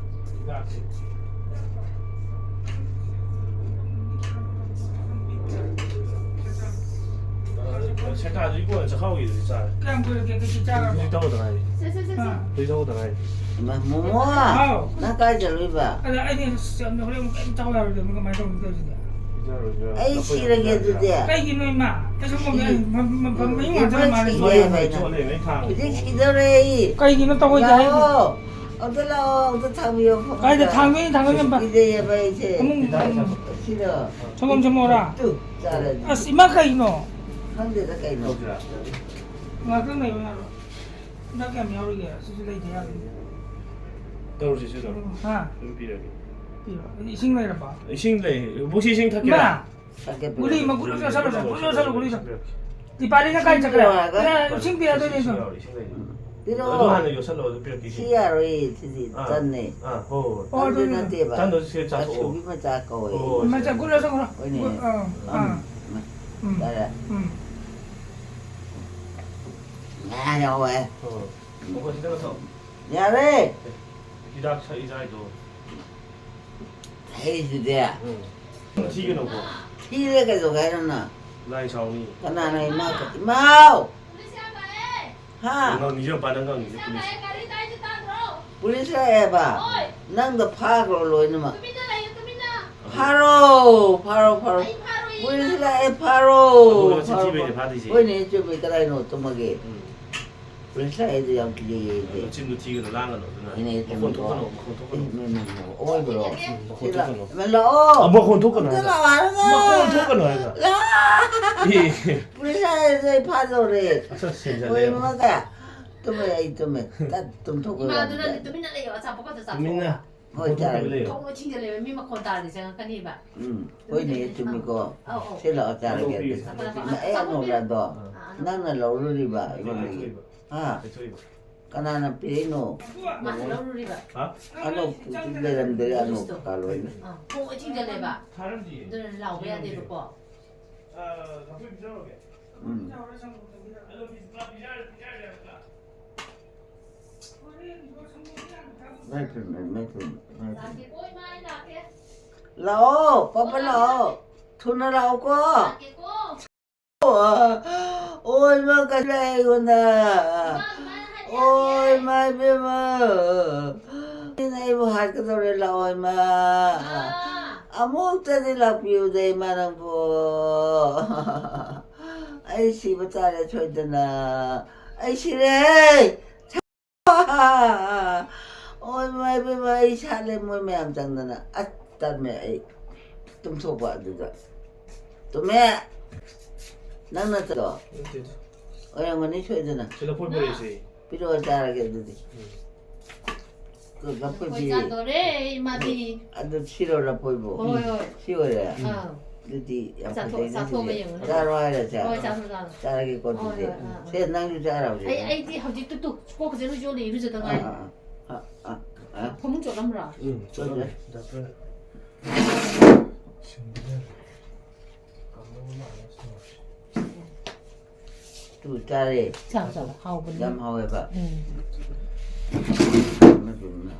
ꯍꯤꯗꯥꯛꯁꯦ꯫ ꯑꯥ, ꯁꯦꯀꯥꯗꯨꯗꯤ ꯀꯣꯟꯅ ꯆꯥꯛꯈꯥꯎꯒꯤꯗꯨꯗꯤ ꯆꯥꯔꯦ꯫ ꯀꯌꯥꯝ ꯀꯨꯏꯔꯒꯦ? ꯀꯩꯀꯩ ꯆꯥꯈ꯭ꯔꯕꯣ? ꯍꯧꯖꯤꯛ ꯊꯛꯄꯗ ꯉꯥꯏꯔꯤ꯫ ꯁꯦ, ꯁꯦ, ꯁꯦ, ꯁꯦ꯫ ꯑꯥ꯫ ꯍꯧꯖꯤꯛ ꯊꯛꯄꯗ ꯉꯥꯏꯔꯤ꯫ ꯏꯃꯥ, ꯃꯣꯃꯣ! ꯍꯥꯎ꯫ ꯅꯪ ꯀꯥꯏ ꯆꯠꯂꯨꯏꯕ? ꯑꯗ ꯑꯩꯗꯤ ꯑꯁ ꯌꯥꯝꯅ ꯍꯣꯔꯦꯟ ꯑꯃꯨꯛ ꯀꯩꯝ ꯆꯥꯎ ꯌꯥꯔꯣꯏꯗꯕꯅꯤ, ꯀꯃꯥꯏꯅ ꯇꯧꯅꯤ ꯇꯧꯔꯤꯁꯤꯗꯤ? ꯑꯩ ꯁꯤꯔꯒꯦ ꯑꯗꯨꯗꯤ꯫ ꯀꯩꯒꯤꯅꯣ ꯏꯃꯥ? ꯑꯩꯁꯨ ꯃꯣꯃꯣ ꯁꯤ ꯃ-, ꯃ-, ꯃ-, ꯃꯌꯨꯝ ꯉꯥꯛꯇꯅ ꯃꯥꯜꯂꯦ꯫ ꯏꯃꯥ ꯁꯤꯔꯦ ꯍꯥꯏꯕ ꯑꯩꯅ꯫ ꯍꯧꯖꯤꯛ ꯁꯤꯗꯧꯔꯦ ꯑꯩ꯫ ꯀꯩꯒꯤꯅꯣ ꯇꯧꯔꯤꯁꯦ ꯍꯥꯏꯔꯤꯁꯦ? ꯂꯥꯛꯑꯣ꯫ ꯑꯝꯇ ꯂꯥꯛꯑꯣ, ꯑꯝꯇ ꯊꯥꯡꯕꯤꯌꯣ ꯐꯃꯨꯡꯗ꯫ ꯀꯥꯏꯗ ꯊꯥꯡꯗꯣꯏꯅꯣ, ꯊꯥꯡꯗꯣꯏꯅꯣ, ꯏꯃꯥ? ꯄꯤꯖꯩꯌꯦꯕ ꯑꯩꯁꯦ꯫ ꯐꯃꯨꯡ, ꯐꯃꯨꯡ꯫ ꯁꯤꯗꯣ꯫ ꯁꯪꯒꯣꯝ ꯁꯦꯝꯃꯛꯑꯣꯔꯥ? ꯇꯨ, ꯆꯥꯔꯗꯤ꯫ ꯑꯁ, ꯏꯃꯥ ꯀꯩꯅꯣ? ꯈꯪꯗꯦꯗ ꯀꯩꯅꯣ꯫ ꯉꯥꯛꯇꯪ ꯂꯩꯌꯣ ꯌꯥꯔꯣꯏ? ꯍꯤꯗꯥꯛ ꯀꯌꯥꯝ ꯌꯥꯎꯔꯤꯒꯦ? ꯁꯤꯁꯨ ꯂꯩꯇ ꯌꯥꯔꯣꯏ꯫ ꯇꯧꯔꯁꯤ, ꯁꯤ ꯇꯧꯔꯣ꯫ ꯍꯥ? ꯑꯗꯨꯝ ꯄꯤꯔꯒꯦ꯫ ꯄꯤꯔꯣ꯫ ꯏꯁꯤꯡ ꯂꯩꯔꯕ? ꯏꯁꯤꯡ ꯂꯩ꯫ ꯕꯨꯁꯤ ꯏꯁꯤꯡ ꯊꯛꯀꯦꯔꯥ? ꯏꯃꯥ! ꯊꯛꯀꯦ, ꯒꯨꯂꯤ ꯄꯤꯔꯛꯑꯣ꯫ ꯃꯒꯨꯂꯤ ꯆꯥꯁꯜꯂꯣꯁꯦ, ꯒꯨꯂꯤ ꯆꯥꯁꯜꯂꯣ, ꯒꯨꯂꯤ ꯆꯥꯁꯜꯂꯣ꯫ ꯗꯤꯄꯥꯂꯤꯅ ꯀꯥꯏ ꯆꯠꯈ꯭ꯔꯦ? ꯄꯤꯔꯛꯑꯣ ꯍꯥꯏꯒ꯫ ꯑꯦ, ꯏꯁꯤꯡ ꯄꯤꯔꯛꯑꯗꯣꯏꯅꯦ, ꯏꯁꯤꯡ ꯏꯁꯤꯡ꯫ ꯌꯥꯎꯔꯤ, ꯏꯁꯤꯡ ꯂꯩ꯫ ꯄꯤꯔꯛꯑꯣ꯫ ꯑꯗꯨ ꯍꯥꯟꯅ ꯌꯣꯠꯁꯜꯂꯣ, ꯑꯗꯨ ꯄꯤꯔꯛꯀꯦ, ꯁꯤ ꯏꯁꯤꯡ꯫ ꯌꯥꯔꯣꯏꯌꯦ, ꯁꯤꯗꯤ ꯑꯥ, ꯇꯟꯅꯦ꯫ ꯑꯥ, ꯍꯣꯏ, ꯍꯣꯏ꯫ ꯑꯣ, ꯇꯟꯗꯨ ꯑꯗꯨꯅꯦ꯫ ꯅꯠꯇꯦꯕ꯫ ꯇꯟꯗꯨ ꯁꯤ ꯆꯥꯊꯣꯛꯑꯣ꯫ ꯆꯥꯁꯨꯕꯤ ꯃꯆꯥ ꯀꯧꯋꯦ꯫ ꯍꯣꯏ, ꯍꯣꯏ, ꯃꯆꯥ ꯁꯤ꯫ ꯒꯨꯂꯤ ꯆꯥꯁꯜꯂꯣ꯫ ꯍꯣꯏꯅꯦ꯫ ꯑꯥ, ꯑꯥ꯫ ꯑꯥ꯫ ꯎꯝ꯫ ꯌꯥꯔꯦ꯫ ꯎꯝ꯫ ꯉꯥ ꯌꯥꯎꯋꯦ꯫ ꯍꯣꯏ, ꯍꯣꯏ꯫ ꯎꯝ꯫ ꯍꯣꯏ, ꯁꯤꯗ ꯂꯧꯊꯣꯛꯑꯣ꯫ ꯌꯥꯔꯦ꯫ ꯑꯦ, ꯍꯤꯗꯥꯛ ꯊꯛꯏ ꯆꯥꯏꯗꯣ꯫ ꯍꯩꯁꯤꯗꯤ꯫ ꯎꯝ꯫ ꯊꯤꯒꯅꯨꯀꯣ꯫ ꯊꯤꯔꯦ ꯀꯩꯗꯧꯒꯦ ꯍꯥꯏꯅꯣ ꯅꯪ? ꯂꯥꯏ ꯁꯥꯎꯅꯤ꯫ ꯀꯅꯥꯅꯣ ꯏꯃꯥ ꯀ-, ꯏꯃꯥꯎ! ꯍꯥ? ꯅꯪ ꯉꯥꯡꯉꯤꯁꯦ ꯌꯦꯡꯉꯨ, ꯅꯪ ꯉꯥꯡꯉꯤꯁꯦ ꯄꯨꯂꯤꯁ꯫ ꯄꯨꯂꯤꯁ ꯂꯥꯛꯑꯦꯕ? ꯍꯣꯏ꯫ ꯅꯪꯗꯣ ꯐꯥꯈ꯭ꯔꯣ ꯂꯣꯏꯅꯃꯛ꯫ ꯇꯨꯃꯤꯟꯅ ꯂꯩꯌꯨ, ꯇꯨꯃꯤꯟꯅ꯫ ꯐꯥꯔꯣ, ꯐꯥꯔꯣ, ꯐꯥꯔꯣ꯫ ꯑꯩ ꯐꯥꯔꯣꯏꯌꯦ꯫ ꯄꯨꯂꯤꯁ ꯂꯥꯛꯑꯦ, ꯐꯥꯔꯣ, ꯑꯗꯨꯒ ꯆꯤꯊꯤ ꯐꯥꯔꯣ, ꯐꯩꯅ ꯐꯥꯔꯣ꯫ ꯐꯥꯗꯣꯏꯁꯦ꯫ ꯍꯣꯏꯅꯦ, ꯆꯨꯝꯃꯦ, ꯀꯗꯥꯏꯅꯣ ꯇꯨꯝꯃꯒꯦ? ꯎꯝ꯫ ꯄꯨꯂꯤꯁ ꯂꯥꯛꯑꯦꯗꯣ ꯌꯥꯝ ꯀꯤꯖꯩꯌꯦ ꯑꯩꯗꯤ꯫ ꯃꯆꯤꯟꯗꯣ ꯊꯤꯒꯅꯨ, ꯂꯥꯡꯒꯅꯨ ꯑꯗꯨꯅ꯫ ꯍꯣꯏꯅꯦ, ꯃꯈꯣꯟ ꯆꯨꯝꯃꯤꯀꯣ꯫ ꯊꯣꯛꯀꯅꯨ, ꯃꯈꯣꯟ ꯊꯣꯛꯀꯅꯨ꯫ ꯑꯦ, ꯃꯦ, ꯃꯦ, ꯃꯦ, ꯑꯣꯏꯕ꯭ꯔꯣ? ꯎꯝ, ꯃꯈꯣꯟ ꯁꯤ ꯂꯥꯛ-, ꯊꯣꯛꯀꯅꯨ꯫ ꯃꯦ, ꯂꯥꯛꯑꯣ꯫ ꯑ, ꯃꯈꯣꯟ ꯊꯣꯛꯀꯅꯨ ꯍꯥꯏꯕ꯫ ꯑꯝꯇ ꯂꯥꯛꯑꯣ ꯍꯥꯏꯔꯒ꯫ ꯃꯈꯣꯟ ꯊꯣꯛꯀꯅꯨ ꯍꯥꯏꯕ꯫ ꯂꯥꯛꯑꯣ꯫ ꯑꯦ꯫ ꯄꯨꯂꯤꯁ ꯂꯥꯛꯑꯦꯗꯣ ꯑꯩ ꯐꯥꯗꯧꯔꯦ꯫ ꯑꯁ, ꯁꯦꯟꯖꯜꯂꯦ꯫ ꯃꯣꯏ ꯃꯉꯥ ꯀꯌꯥ? ꯇꯨꯝꯃꯦ, ꯑꯩ ꯇꯨꯝꯃꯦ꯫ ꯇꯠ, ꯇꯨꯝꯊꯣꯛꯄ ꯏꯃꯥ, ꯑꯗꯨ ꯌꯥꯗꯦ꯫ ꯅꯪꯗꯤ ꯇꯨꯃꯤꯟꯅ ꯂꯩꯌꯣ, ꯑꯆꯥꯄꯣꯠ ꯈꯛꯇ ꯆꯥꯊꯣꯛꯑꯣ꯫ ꯇꯨꯃꯤꯟꯅ꯫ ꯍꯣꯏ, ꯃꯈꯣꯟ ꯆꯥꯔꯒꯦ꯫ ꯊꯣꯛꯀꯅꯨ ꯂꯩꯌꯣ꯫ ꯊꯣꯡ ꯂꯣꯏ ꯊꯤꯡꯖꯤꯜꯂꯦꯕ, ꯃꯤ ꯃꯈꯣꯟ ꯇꯥꯔꯗꯤ ꯆꯪꯉꯛꯀꯅꯤꯕ꯫ ꯎꯝ, ꯍꯣꯏꯅꯦ, ꯆꯨꯝꯃꯤꯀꯣ꯫ ꯑꯧ, ꯑꯧ꯫ ꯁꯤ ꯂꯥꯛꯑꯣ, ꯆꯥꯔꯒꯦ ꯑꯗꯨꯗꯤ꯫ ꯂꯥꯛꯑꯣ, ꯂꯥꯛꯑꯣ꯫ ꯅꯪ ꯑꯩ ꯑꯆꯥꯄꯣꯠ ꯑꯅꯣꯞ ꯄꯤꯔꯛꯑꯣ꯫ ꯂꯥꯗꯣ ꯑꯥ, ꯑꯥ꯫ ꯅꯪꯅ ꯂꯧꯔꯨꯔꯤꯕ ꯑꯩꯉꯣꯟꯗꯒꯤ꯫ ꯀꯩꯊꯣꯛꯏꯕ꯫ ꯍꯥ? ꯀꯩꯊꯣꯛꯏꯕ꯫ ꯀꯅꯥꯅ ꯄꯤꯔꯛꯏꯅꯣ? ꯃꯥꯅ ꯂꯧꯔꯨꯔꯤꯕ꯫ ꯍꯥ? ꯑꯅꯣꯞꯇꯨꯁꯨ ꯂꯩꯔꯝꯗ꯭ꯔꯦ, ꯑꯅꯣꯞ ꯄꯨꯂꯤꯁꯇꯣ꯫ ꯀꯥ ꯂꯣꯏꯅ꯫ ꯑꯥ, ꯊꯣꯡ ꯂꯣꯏ ꯊꯤꯡꯖꯤꯜꯂꯦꯕ꯫ ꯊꯥꯔꯝꯗꯤꯌꯦ꯫ ꯑꯗꯨꯅ ꯂꯥꯎꯕ ꯌꯥꯗꯦꯕꯀꯣ꯫ ꯑꯥ, ꯂꯐꯣꯏ ꯄꯤꯖꯔꯛꯑꯒꯦ꯫ ꯎꯝ꯫ ꯃꯩ ꯊꯤꯟꯕ, ꯃꯩ ꯊꯤꯟꯕ, ꯃꯩ ꯊꯤꯟꯕ꯫ ꯂꯥꯛꯑꯣ, ꯄꯥꯄꯥ ꯂꯥꯛꯑꯣ꯫ ꯊꯨꯅ ꯂꯥꯛꯑꯣꯀꯣ꯫ ꯑꯣ, ꯏꯃꯥ ꯀꯩꯁꯨ ꯂꯩ ꯑꯩꯉꯣꯟꯗ꯫ ꯑꯣ, ꯏꯃꯥ ꯏꯕꯦꯝꯃ꯫ ꯃꯤꯅ ꯑꯩꯕꯨ ꯍꯥꯠꯀꯗꯧꯔꯦ, ꯂꯥꯛꯑꯣ, ꯏꯃꯥ꯫ ꯑꯃꯨꯛꯇꯗꯤ ꯂꯥꯛꯄꯤꯌꯨꯗ, ꯏꯃꯥ ꯅꯪꯕꯨ꯫ ꯑꯩ ꯁꯤꯕ ꯇꯥꯔꯦ ꯁꯣꯏꯗꯅ꯫ ꯑꯩ ꯁꯤꯔꯦ꯫ ꯑꯣ, ꯏꯃꯥ ꯏꯕꯦꯝꯃ, ꯑꯩ ꯁꯥꯠꯂꯦ ꯃꯣꯏ ꯃꯌꯥꯝ ꯆꯪꯗꯅ꯫ ꯑꯁ, ꯇꯝꯃꯦ ꯑꯩ꯫ ꯇꯨꯝꯊꯣꯛꯄ ꯑꯗꯨꯗ꯫ ꯇꯨꯝꯃꯦ꯫ ꯅꯪ ꯅꯠꯇ꯭ꯔꯣ? ꯅꯠꯇꯦꯗ꯫ ꯑꯣꯏꯔꯝꯒꯅꯤ ꯁꯣꯏꯗꯅ꯫ ꯁꯤ ꯂꯐꯣꯏ ꯄꯨꯔꯛꯏꯁꯦ꯫ ꯄꯤꯔꯛꯑꯣ ꯆꯥꯔꯒꯦ ꯑꯗꯨꯗꯤ꯫ ꯎꯝ꯫ ꯂꯐꯣꯏ ꯂꯐꯣꯏ ꯄꯤꯔꯛꯑꯦ꯫ ꯆꯥꯗꯣꯔꯦ, ꯏꯃꯥꯗꯤ꯫ ꯑꯗꯨ ꯁꯤꯔꯣ ꯂꯐꯣꯏꯕꯨ? ꯍꯣꯏ, ꯍꯣꯏ꯫ ꯁꯤ ꯑꯣꯏꯔꯦ? ꯑꯥ꯫ ꯑꯗꯨꯗꯤ ꯌꯥꯝ ꯆꯥꯊꯣꯛ-, ꯐꯖꯩꯅꯦ ꯆꯥꯊꯣꯛꯑꯒ ꯁꯤꯗꯤ꯫ ꯌꯦꯡꯉꯨꯅꯦ꯫ ꯆꯥꯔꯣ ꯍꯥꯏꯔꯁꯦ? ꯍꯣꯏ, ꯆꯥꯊꯣꯛ, ꯆꯥꯊꯣꯛ꯫ ꯆꯥꯔꯒꯦꯀꯣ ꯍꯣꯏ, ꯑꯗꯨꯗꯤ꯫ ꯍꯣꯏ, ꯑꯥ, ꯑꯥ꯫ ꯁꯦ, ꯅꯪꯁꯨ ꯆꯥꯔꯣ ꯑꯩ, ꯍꯧꯖꯤꯛ꯫ ꯑꯩꯗꯤ ꯍꯧꯖꯤꯛꯇ ꯇꯨ, ꯀꯣꯛꯀꯁꯦ ꯂꯣꯏ ꯆꯣꯠꯂꯦ, ꯏꯔꯨꯖꯗ ꯉꯥꯏꯔꯤ꯫ ꯑꯥ, ꯑꯥ, ꯑꯥ, ꯑꯥ, ꯑꯥ꯫ ꯐꯃꯨꯡ ꯆꯣꯠꯂꯝꯕ꯭ꯔꯥ? ꯎꯝ, ꯆꯣꯠꯂꯝꯃꯦ꯫ ꯗꯥꯛꯇꯔꯅ꯫ ꯁꯤꯟꯕꯤꯗ꯫ ꯀꯥꯡꯍꯧ ꯑꯃ ꯁꯤꯟꯅꯔꯁꯤ꯫ ꯇꯨ ꯆꯥꯔꯦ꯫ ꯆꯥꯎ, ꯆꯥꯎ, ꯍꯥꯎꯕꯅꯤ꯫ ꯌꯥꯝ ꯍꯥꯎꯋꯦꯕ꯫ ꯎꯝ꯫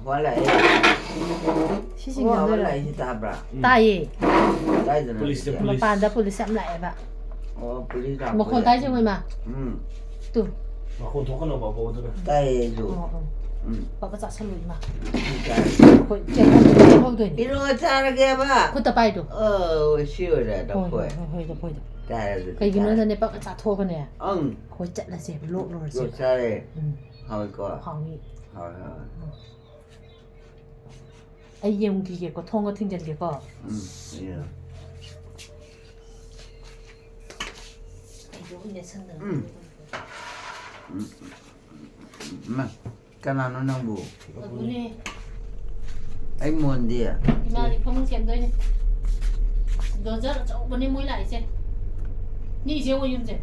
ꯋꯥ ꯂꯥꯛꯑꯦ꯫ ꯁꯤꯁꯤꯡ ꯋꯥ ꯆꯪꯗꯣꯏꯔꯣ? ꯂꯥꯛꯏꯁꯤ ꯇꯥꯕ꯭ꯔꯥ? ꯎꯝ꯫ ꯇꯥꯏꯌꯦ꯫ ꯀꯥꯏꯗꯅꯣ ꯄꯨꯂꯤꯁꯇ, ꯍꯧꯖꯤꯛ? ꯄꯨꯂꯤꯁ꯫ ꯃꯄꯥꯟꯗ ꯄꯨꯂꯤꯁ ꯌꯥꯝ ꯂꯥꯛꯑꯦꯕ꯫ ꯑꯣ, ꯄꯨꯂꯤꯁ ꯂꯥꯛꯄꯁꯦ꯫ ꯃꯈꯣꯟ ꯇꯥꯏꯁꯦ ꯌꯦꯡꯉꯣ, ꯏꯃꯥ꯫ ꯎꯝ꯫ ꯇꯨ꯫ ꯃꯈꯣꯟ ꯊꯣꯛꯀꯅꯣ, ꯕꯥꯕꯣ, ꯑꯗꯨꯅ꯫ ꯇꯥꯏꯌꯦ ꯑꯩꯁꯨ꯫ ꯑꯣ, ꯑꯣ꯫ ꯎꯝ꯫ ꯄꯥꯄꯥ ꯆꯥꯁꯜꯂꯨ, ꯏꯃꯥ꯫ ꯎꯝ, ꯆꯥꯔꯦ꯫ ꯑꯩꯈꯣꯏ ꯆꯦꯟꯊꯣꯛ-, ꯆꯦꯟꯊꯣꯛꯍꯧꯗꯣꯏꯅꯦ꯫ ꯄꯤꯔꯛꯑꯣ, ꯆꯥꯔꯒꯦꯕ꯫ ꯈꯨꯠꯇ ꯄꯥꯏꯗꯣ꯫ ꯑꯣ, ꯁꯤ ꯑꯣꯏꯔꯦ, ꯍꯣꯏ, ꯂꯐꯣꯏ꯫ ꯍꯣꯏ, ꯍꯣꯏ, ꯍꯣꯏ, ꯂꯐꯣꯏꯗꯣ꯫ ꯆꯥꯔꯦ ꯑꯗꯨꯗꯤ, ꯀꯩꯒꯤꯅꯣꯗꯅꯦ, ꯆꯥꯔꯦ꯫ ꯄꯥꯄꯥ ꯆꯥꯊꯣꯛꯑꯒꯅꯦ꯫ ꯑꯪ꯫ ꯑꯩꯈꯣꯏ ꯆꯠꯂꯁꯦꯕ, ꯂꯣꯛ ꯂꯣꯏꯔꯁꯦꯕ꯫ ꯂꯣꯛ ꯆꯥꯔꯦ꯫ ꯎꯝ꯫ ꯍꯥꯎꯏꯀꯣ? ꯍꯥꯎꯏ꯫ ꯍꯥꯎꯏ, ꯍꯥꯎꯏ꯫ ꯎꯝ꯫ ꯑꯩ ꯌꯦꯡꯈꯤꯒꯦꯀꯣ, ꯊꯣꯡꯒ ꯊꯤꯡꯖꯤꯟꯒꯦꯀꯣ꯫ ꯎꯝ, ꯌꯦꯡꯉꯣ꯫ ꯑꯩꯗꯣ ꯅꯦꯠꯁꯟꯗꯅ ꯎꯝ꯫ ꯎꯝ, ꯎꯝ, ꯎꯝ, ꯎꯝ꯫ ꯏꯃꯥ, ꯀꯅꯥꯅꯣ ꯅꯪꯕꯨ? ꯑꯗꯨꯅꯦ꯫ ꯑꯩ ꯃꯣꯟꯗꯤ? ꯏꯃꯥꯗꯤ ꯐꯃꯨꯡ ꯁꯦꯝꯗꯣꯏꯅꯦ꯫ ꯗꯣꯖꯔ ꯑꯆꯧꯕꯅꯦ ꯃꯣꯏ ꯂꯥꯛꯏꯁꯦ꯫ ꯃꯤ ꯏꯆꯦ ꯍꯣꯏ ꯌꯨꯝꯁꯦ꯫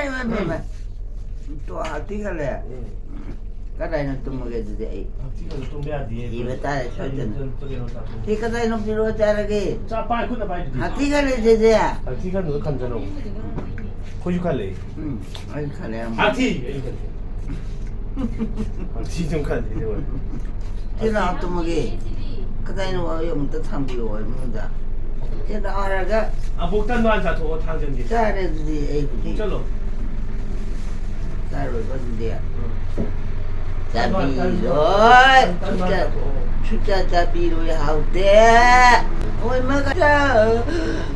ꯏꯃꯥ, ꯏꯃꯥ, ꯏꯃꯥ꯫ ꯇꯣ, ꯍꯥ, ꯊꯤꯒꯠꯂꯦ꯫ ꯎꯝ꯫ ꯀꯗꯥꯏꯅꯣ ꯇꯨꯝꯃꯒꯦ ꯑꯗꯨꯗꯤ ꯑꯩ? ꯍꯛꯊꯤ ꯈꯟꯕꯗꯣ ꯇꯨꯝꯕ ꯌꯥꯗꯤꯌꯦ꯫ ꯏꯕ ꯇꯥꯔꯦ ꯁꯣꯏꯗꯅ꯫ ꯀꯩꯅꯣ ꯆꯥꯊꯣꯛ꯫ ꯁꯤ ꯀꯗꯥꯏꯅꯣ ꯄꯤꯔꯛꯑꯣ ꯆꯥꯔꯒꯦ? ꯆꯥ ꯄꯥꯏ ꯈꯨꯠꯅ ꯄꯥꯏꯗꯨꯗꯤ꯫ ꯍꯛꯊꯤ ꯈꯜꯂꯤꯁꯤꯗꯤ꯫ ꯍꯛꯊꯤ ꯈꯟꯕꯗꯣ ꯈꯟꯖꯔꯣ꯫ ꯑꯩꯈꯣꯏꯁꯨ ꯈꯜꯂꯦ꯫ ꯎꯝ, ꯑꯩ ꯈꯜꯂꯦ ꯑꯃꯨꯛ꯫ ꯍꯛꯊꯤ ꯑꯩ ꯈꯜꯂꯦ꯫ ꯍꯛꯊꯤ ꯁꯨꯝ ꯈꯜꯂꯦ ꯑꯗꯨꯒ꯫ ꯁꯤ ꯂꯥꯛꯑꯣ ꯇꯨꯝꯃꯒꯦ꯫ ꯀꯗꯥꯏꯅꯣ ꯑꯩ ꯑꯃꯨꯛꯇ ꯊꯝꯕꯤꯌꯣ ꯍꯥꯏꯕꯅꯤꯗ꯫ ꯁꯤ ꯂꯥꯛꯑꯣ ꯍꯥꯏꯔꯒ꯫ ꯑꯕꯣꯛ ꯇꯟ ꯃꯥꯟ ꯆꯥꯊꯣꯛꯑꯣ ꯊꯥꯡꯖꯟꯒꯦ꯫ ꯆꯥꯔꯦ ꯑꯗꯨꯗꯤ ꯑꯩꯕꯨꯗꯤ꯫ ꯑꯃꯨꯛ ꯆꯠꯂꯣ꯫ ꯆꯥꯔꯣꯏꯕ ꯑꯗꯨꯗꯤ꯫ ꯎꯝ꯫ ꯆꯥꯕꯤꯔꯣꯏ꯫ ꯁꯨꯛꯆꯥ, ꯁꯨꯛꯆꯥ ꯆꯥꯕꯤꯔꯣꯏ, ꯍꯥꯎꯇꯦ꯫ ꯑꯣꯏ ꯃꯥ,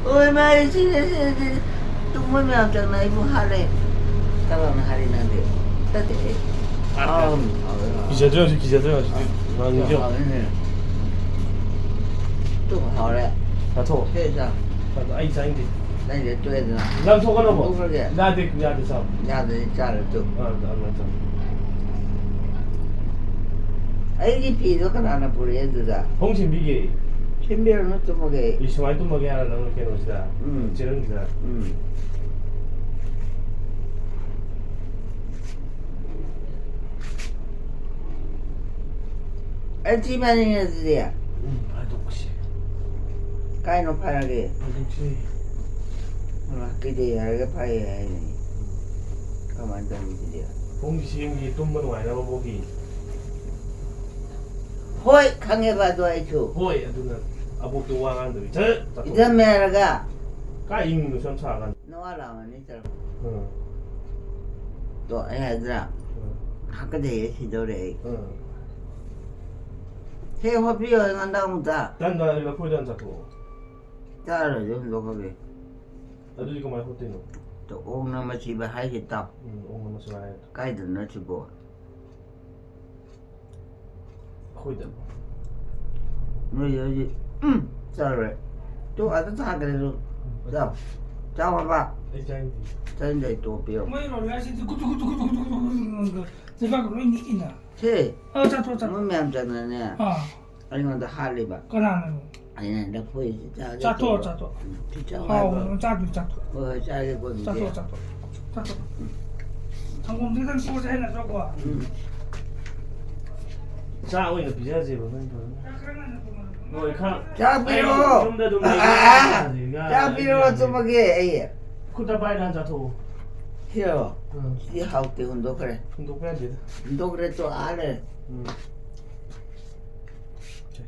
ꯑꯣꯏ ꯃꯥ, ꯁꯤ, ꯁꯤ, ꯁꯤ, ꯇꯨꯝꯕ ꯃꯌꯥꯝ ꯆꯪꯅ ꯑꯩꯕꯨ ꯍꯥꯠꯂꯦ꯫ ꯀꯅꯥꯅ ꯍꯥꯠꯂꯤ ꯅꯪꯗꯤ? ꯆꯠꯇꯦꯍꯦ꯫ ꯍꯥꯎ, ꯍꯥꯎꯋꯦ, ꯍꯥꯎꯋꯦ꯫ ꯀꯤꯖꯗ꯭ꯔꯦ ꯍꯧꯖꯤꯛ, ꯀꯤꯖꯗ꯭ꯔꯦ ꯍꯧꯖꯤꯛꯇꯤ꯫ ꯉꯥꯡꯅꯤꯡꯗꯦ꯫ ꯍꯥꯎꯋꯦꯅꯦ꯫ ꯇꯨ ꯍꯥꯎꯔꯦ꯫ ꯆꯥꯊꯣꯛꯑꯣ꯫ ꯁꯦ ꯆꯥ꯫ ꯑꯩ ꯆꯥꯅꯤꯡꯗꯦ꯫ ꯅꯪꯁꯦ ꯇꯣꯛꯑꯦꯗꯅ꯫ ꯂꯪꯊꯣꯛꯀꯅꯣꯕ꯫ ꯂꯧꯈ꯭ꯔꯒꯦ꯫ ꯌꯥꯗꯦ, ꯌꯥꯗꯦ, ꯆꯥꯎ꯫ ꯌꯥꯗ꯭ꯔꯗꯤ ꯆꯥꯔꯣꯏ ꯇꯨ꯫ ꯑꯥ, ꯑꯗꯨꯃꯥꯏꯅ ꯆꯥꯎ꯫ ꯑꯩꯒꯤ ꯐꯤꯗꯣ ꯀꯅꯥꯅ ꯄꯨꯔꯛꯑꯦ ꯑꯗꯨꯗ? ꯐꯃꯨꯡ ꯁꯦꯝꯕꯤꯒꯦ꯫ ꯁꯦꯝꯕꯤꯔꯅꯨ, ꯇꯨꯝꯃꯒꯦ ꯑꯩ꯫ ꯏ, ꯁꯨꯃꯥꯏꯅ ꯇꯨꯝꯃꯒꯦ ꯍꯥꯏꯔ ꯅꯪꯅ ꯀꯩꯅꯣꯁꯤꯗ? ꯎꯝ꯫ ꯆꯦꯔꯪꯁꯤꯗ? ꯎꯝ꯫ ꯑꯩ ꯊꯤ ꯐꯥꯏꯅꯤꯡꯉꯦ ꯑꯗꯨꯗꯤ꯫ ꯎꯝ, ꯐꯥꯏꯗꯣꯛꯁꯤ꯫ ꯀꯥꯏꯅꯣ ꯐꯥꯏꯔꯒꯦ? ꯐꯥꯏꯗꯣꯛꯁꯤ꯫ ꯃꯥ ꯀꯩꯗꯧ ꯍꯥꯏꯔꯒ ꯐꯥꯏ ꯍꯥꯏꯅꯤ꯫ ꯀꯃꯥꯏꯅ ꯇꯧꯅꯤ ꯁꯤꯗꯤ? ꯐꯃꯨꯡꯁꯤ ꯁꯦꯝꯒꯦ, ꯇꯨꯝꯕ ꯅꯨꯡꯉꯥꯏꯅꯕ ꯐꯥꯎꯒꯤ꯫ ꯍꯣꯏ, ꯈꯪꯉꯦꯕ ꯑꯗꯣ ꯑꯩꯁꯨ꯫ ꯍꯣꯏ, ꯑꯗꯨꯅ ꯑꯕꯣꯛꯇꯣ ꯋꯥ ꯉꯥꯡꯗꯕꯤ ꯆꯠ ꯆꯠꯊꯣꯛ꯫ ꯏꯟꯖꯝꯃꯦ ꯍꯥꯏꯔꯒ꯫ ꯀꯥꯏ ꯏꯪꯉꯤꯅꯣ ꯁꯝ ꯁꯥꯔꯀꯥꯟꯗ? ꯅꯋꯥ ꯂꯥꯛꯑꯝꯃꯅꯤ ꯇꯧꯔꯒ꯫ ꯎꯝ꯫ ꯇꯣ ꯑꯩ ꯍꯥꯏꯗ꯭ꯔꯥ? ꯎꯝ꯫ ꯍꯥꯀꯠꯖꯩꯌꯦ ꯁꯤꯗꯧꯔꯦ ꯑꯩ꯫ ꯎꯝ꯫ ꯁꯦ ꯍꯣꯠꯄꯤꯌꯣ ꯑꯩꯉꯣꯟꯗ ꯑꯃꯨꯛꯇ꯫ ꯇꯟꯗ ꯂꯐꯣꯏꯗ ꯍꯥꯟꯅ ꯆꯥꯊꯣꯛꯑꯣ꯫ ꯆꯥꯔꯣꯏꯁꯦ ꯍꯨꯟꯗꯣꯛꯈ꯭ꯔꯒꯦ꯫ ꯑꯗꯨꯗꯤ ꯀꯃꯥꯏꯅ ꯍꯣꯠꯇꯣꯏꯅꯣ? ꯇꯣ ꯑꯣꯛꯅ ꯃꯁꯤꯕ ꯍꯥꯏꯁꯦ ꯇꯥꯎ꯫ ꯎꯝ, ꯑꯣꯛꯅ ꯃꯁꯤꯕ ꯍꯥꯏꯔꯦ꯫ ꯀꯥꯏꯗꯅꯣ ꯁꯤꯕꯣ? ꯑꯩꯈꯣꯏꯗ꯫ ꯅꯣꯏ ꯍꯧꯖꯤꯛ, ꯎꯝ, ꯆꯥꯔꯣꯏ꯫ ꯇꯨ ꯑꯗ ꯊꯥꯈ꯭ꯔꯦ ꯑꯗꯨ꯫ ꯆꯥꯎ꯫ ꯆꯥꯎ ꯍꯥꯏꯕ꯫ ꯑꯩ ꯆꯥꯅꯤꯡꯗꯦ꯫ ꯆꯥꯅꯤꯡꯗꯦ ꯇꯣꯛꯄꯤꯔꯣ꯫ ꯃꯣꯏ ꯔꯣꯂꯔꯁꯤꯗꯤ ꯒꯨꯗꯨ ꯒꯨꯗꯨ ꯒꯨꯗꯨ ꯒꯨꯗꯨ ꯒꯨꯗꯨ ꯒꯨꯗꯨ ꯒꯨꯗꯨ ꯆꯤꯟꯖꯥꯛ ꯂꯣꯏ ꯅꯤꯛꯏꯅ꯫ ꯁꯦ, ꯑꯥ, ꯆꯥꯊꯣꯛ, ꯆꯥꯊꯣꯛ꯫ ꯃꯣꯏ ꯃꯌꯥꯝ ꯆꯪꯗꯅꯅꯦ꯫ ꯑꯥ, ꯑꯩꯉꯣꯟꯗ ꯍꯥꯠꯂꯤꯕ꯫ ꯀꯅꯥꯅꯅꯣ? ꯑꯩꯅ ꯂꯐꯣꯏꯁꯤ ꯆꯥꯒꯦ ꯆꯥꯊꯣꯛꯑꯣ, ꯇꯧꯕ꯫ ꯆꯥꯊꯣꯛꯑꯣ꯫ ꯁꯤ ꯆꯥꯎ ꯍꯥꯎ, ꯍꯥꯏꯕ꯫ ꯆꯥꯗꯣꯏ ꯆꯥꯊꯣꯛꯑꯣ꯫ ꯍꯣꯏ, ꯍꯣꯏ, ꯆꯥꯒꯦꯀꯣ ꯑꯗꯨꯗꯤ꯫ ꯆꯥꯊꯣꯛꯑꯣ, ꯆꯥꯊꯣꯛꯑꯣ꯫ ꯆꯥꯊꯣꯛꯑꯣ꯫ ꯁꯪꯒꯣꯝꯁꯤꯗꯪ ꯇꯣꯛꯑꯁꯦ ꯍꯥꯏ ꯅꯠꯇ꯭ꯔꯣꯀꯣ? ꯎꯝ꯫ ꯆꯥꯛ ꯑꯣꯏꯅ ꯄꯤꯖꯁꯦꯕ, ꯅꯪ ꯐꯖꯅ꯫ ꯍꯣꯏ, ꯈꯔ꯫ ꯆꯥꯛ ꯄꯤꯔꯛꯑꯣ꯫ ꯑꯩ ꯌꯨꯝꯗ ꯑꯗꯨꯝ ꯑꯥ, ꯂꯩꯕ ꯑꯥ, ꯌꯥꯗꯦ, ꯌꯥ-, ꯆꯥꯛ ꯄꯤꯔꯛꯑꯣ, ꯌꯥꯗꯦ꯫ ꯇꯨꯝꯃꯒꯦ ꯑꯩ꯫ ꯈꯨꯠꯇ ꯄꯥꯏꯔ ꯆꯥꯊꯣꯛꯑꯣ꯫ ꯁꯤꯔꯣ? ꯎꯝ꯫ ꯁꯤ ꯍꯥꯎꯇꯦ, ꯍꯨꯟꯗꯣꯛꯈ꯭ꯔꯦ꯫ ꯍꯨꯟꯗꯣꯛꯄ ꯌꯥꯗꯦꯗ꯫ ꯍꯨꯟꯗꯣꯛꯈ꯭ꯔꯦ, ꯇꯣ, ꯑꯥ ꯂꯩꯔꯦ꯫ ꯎꯝ꯫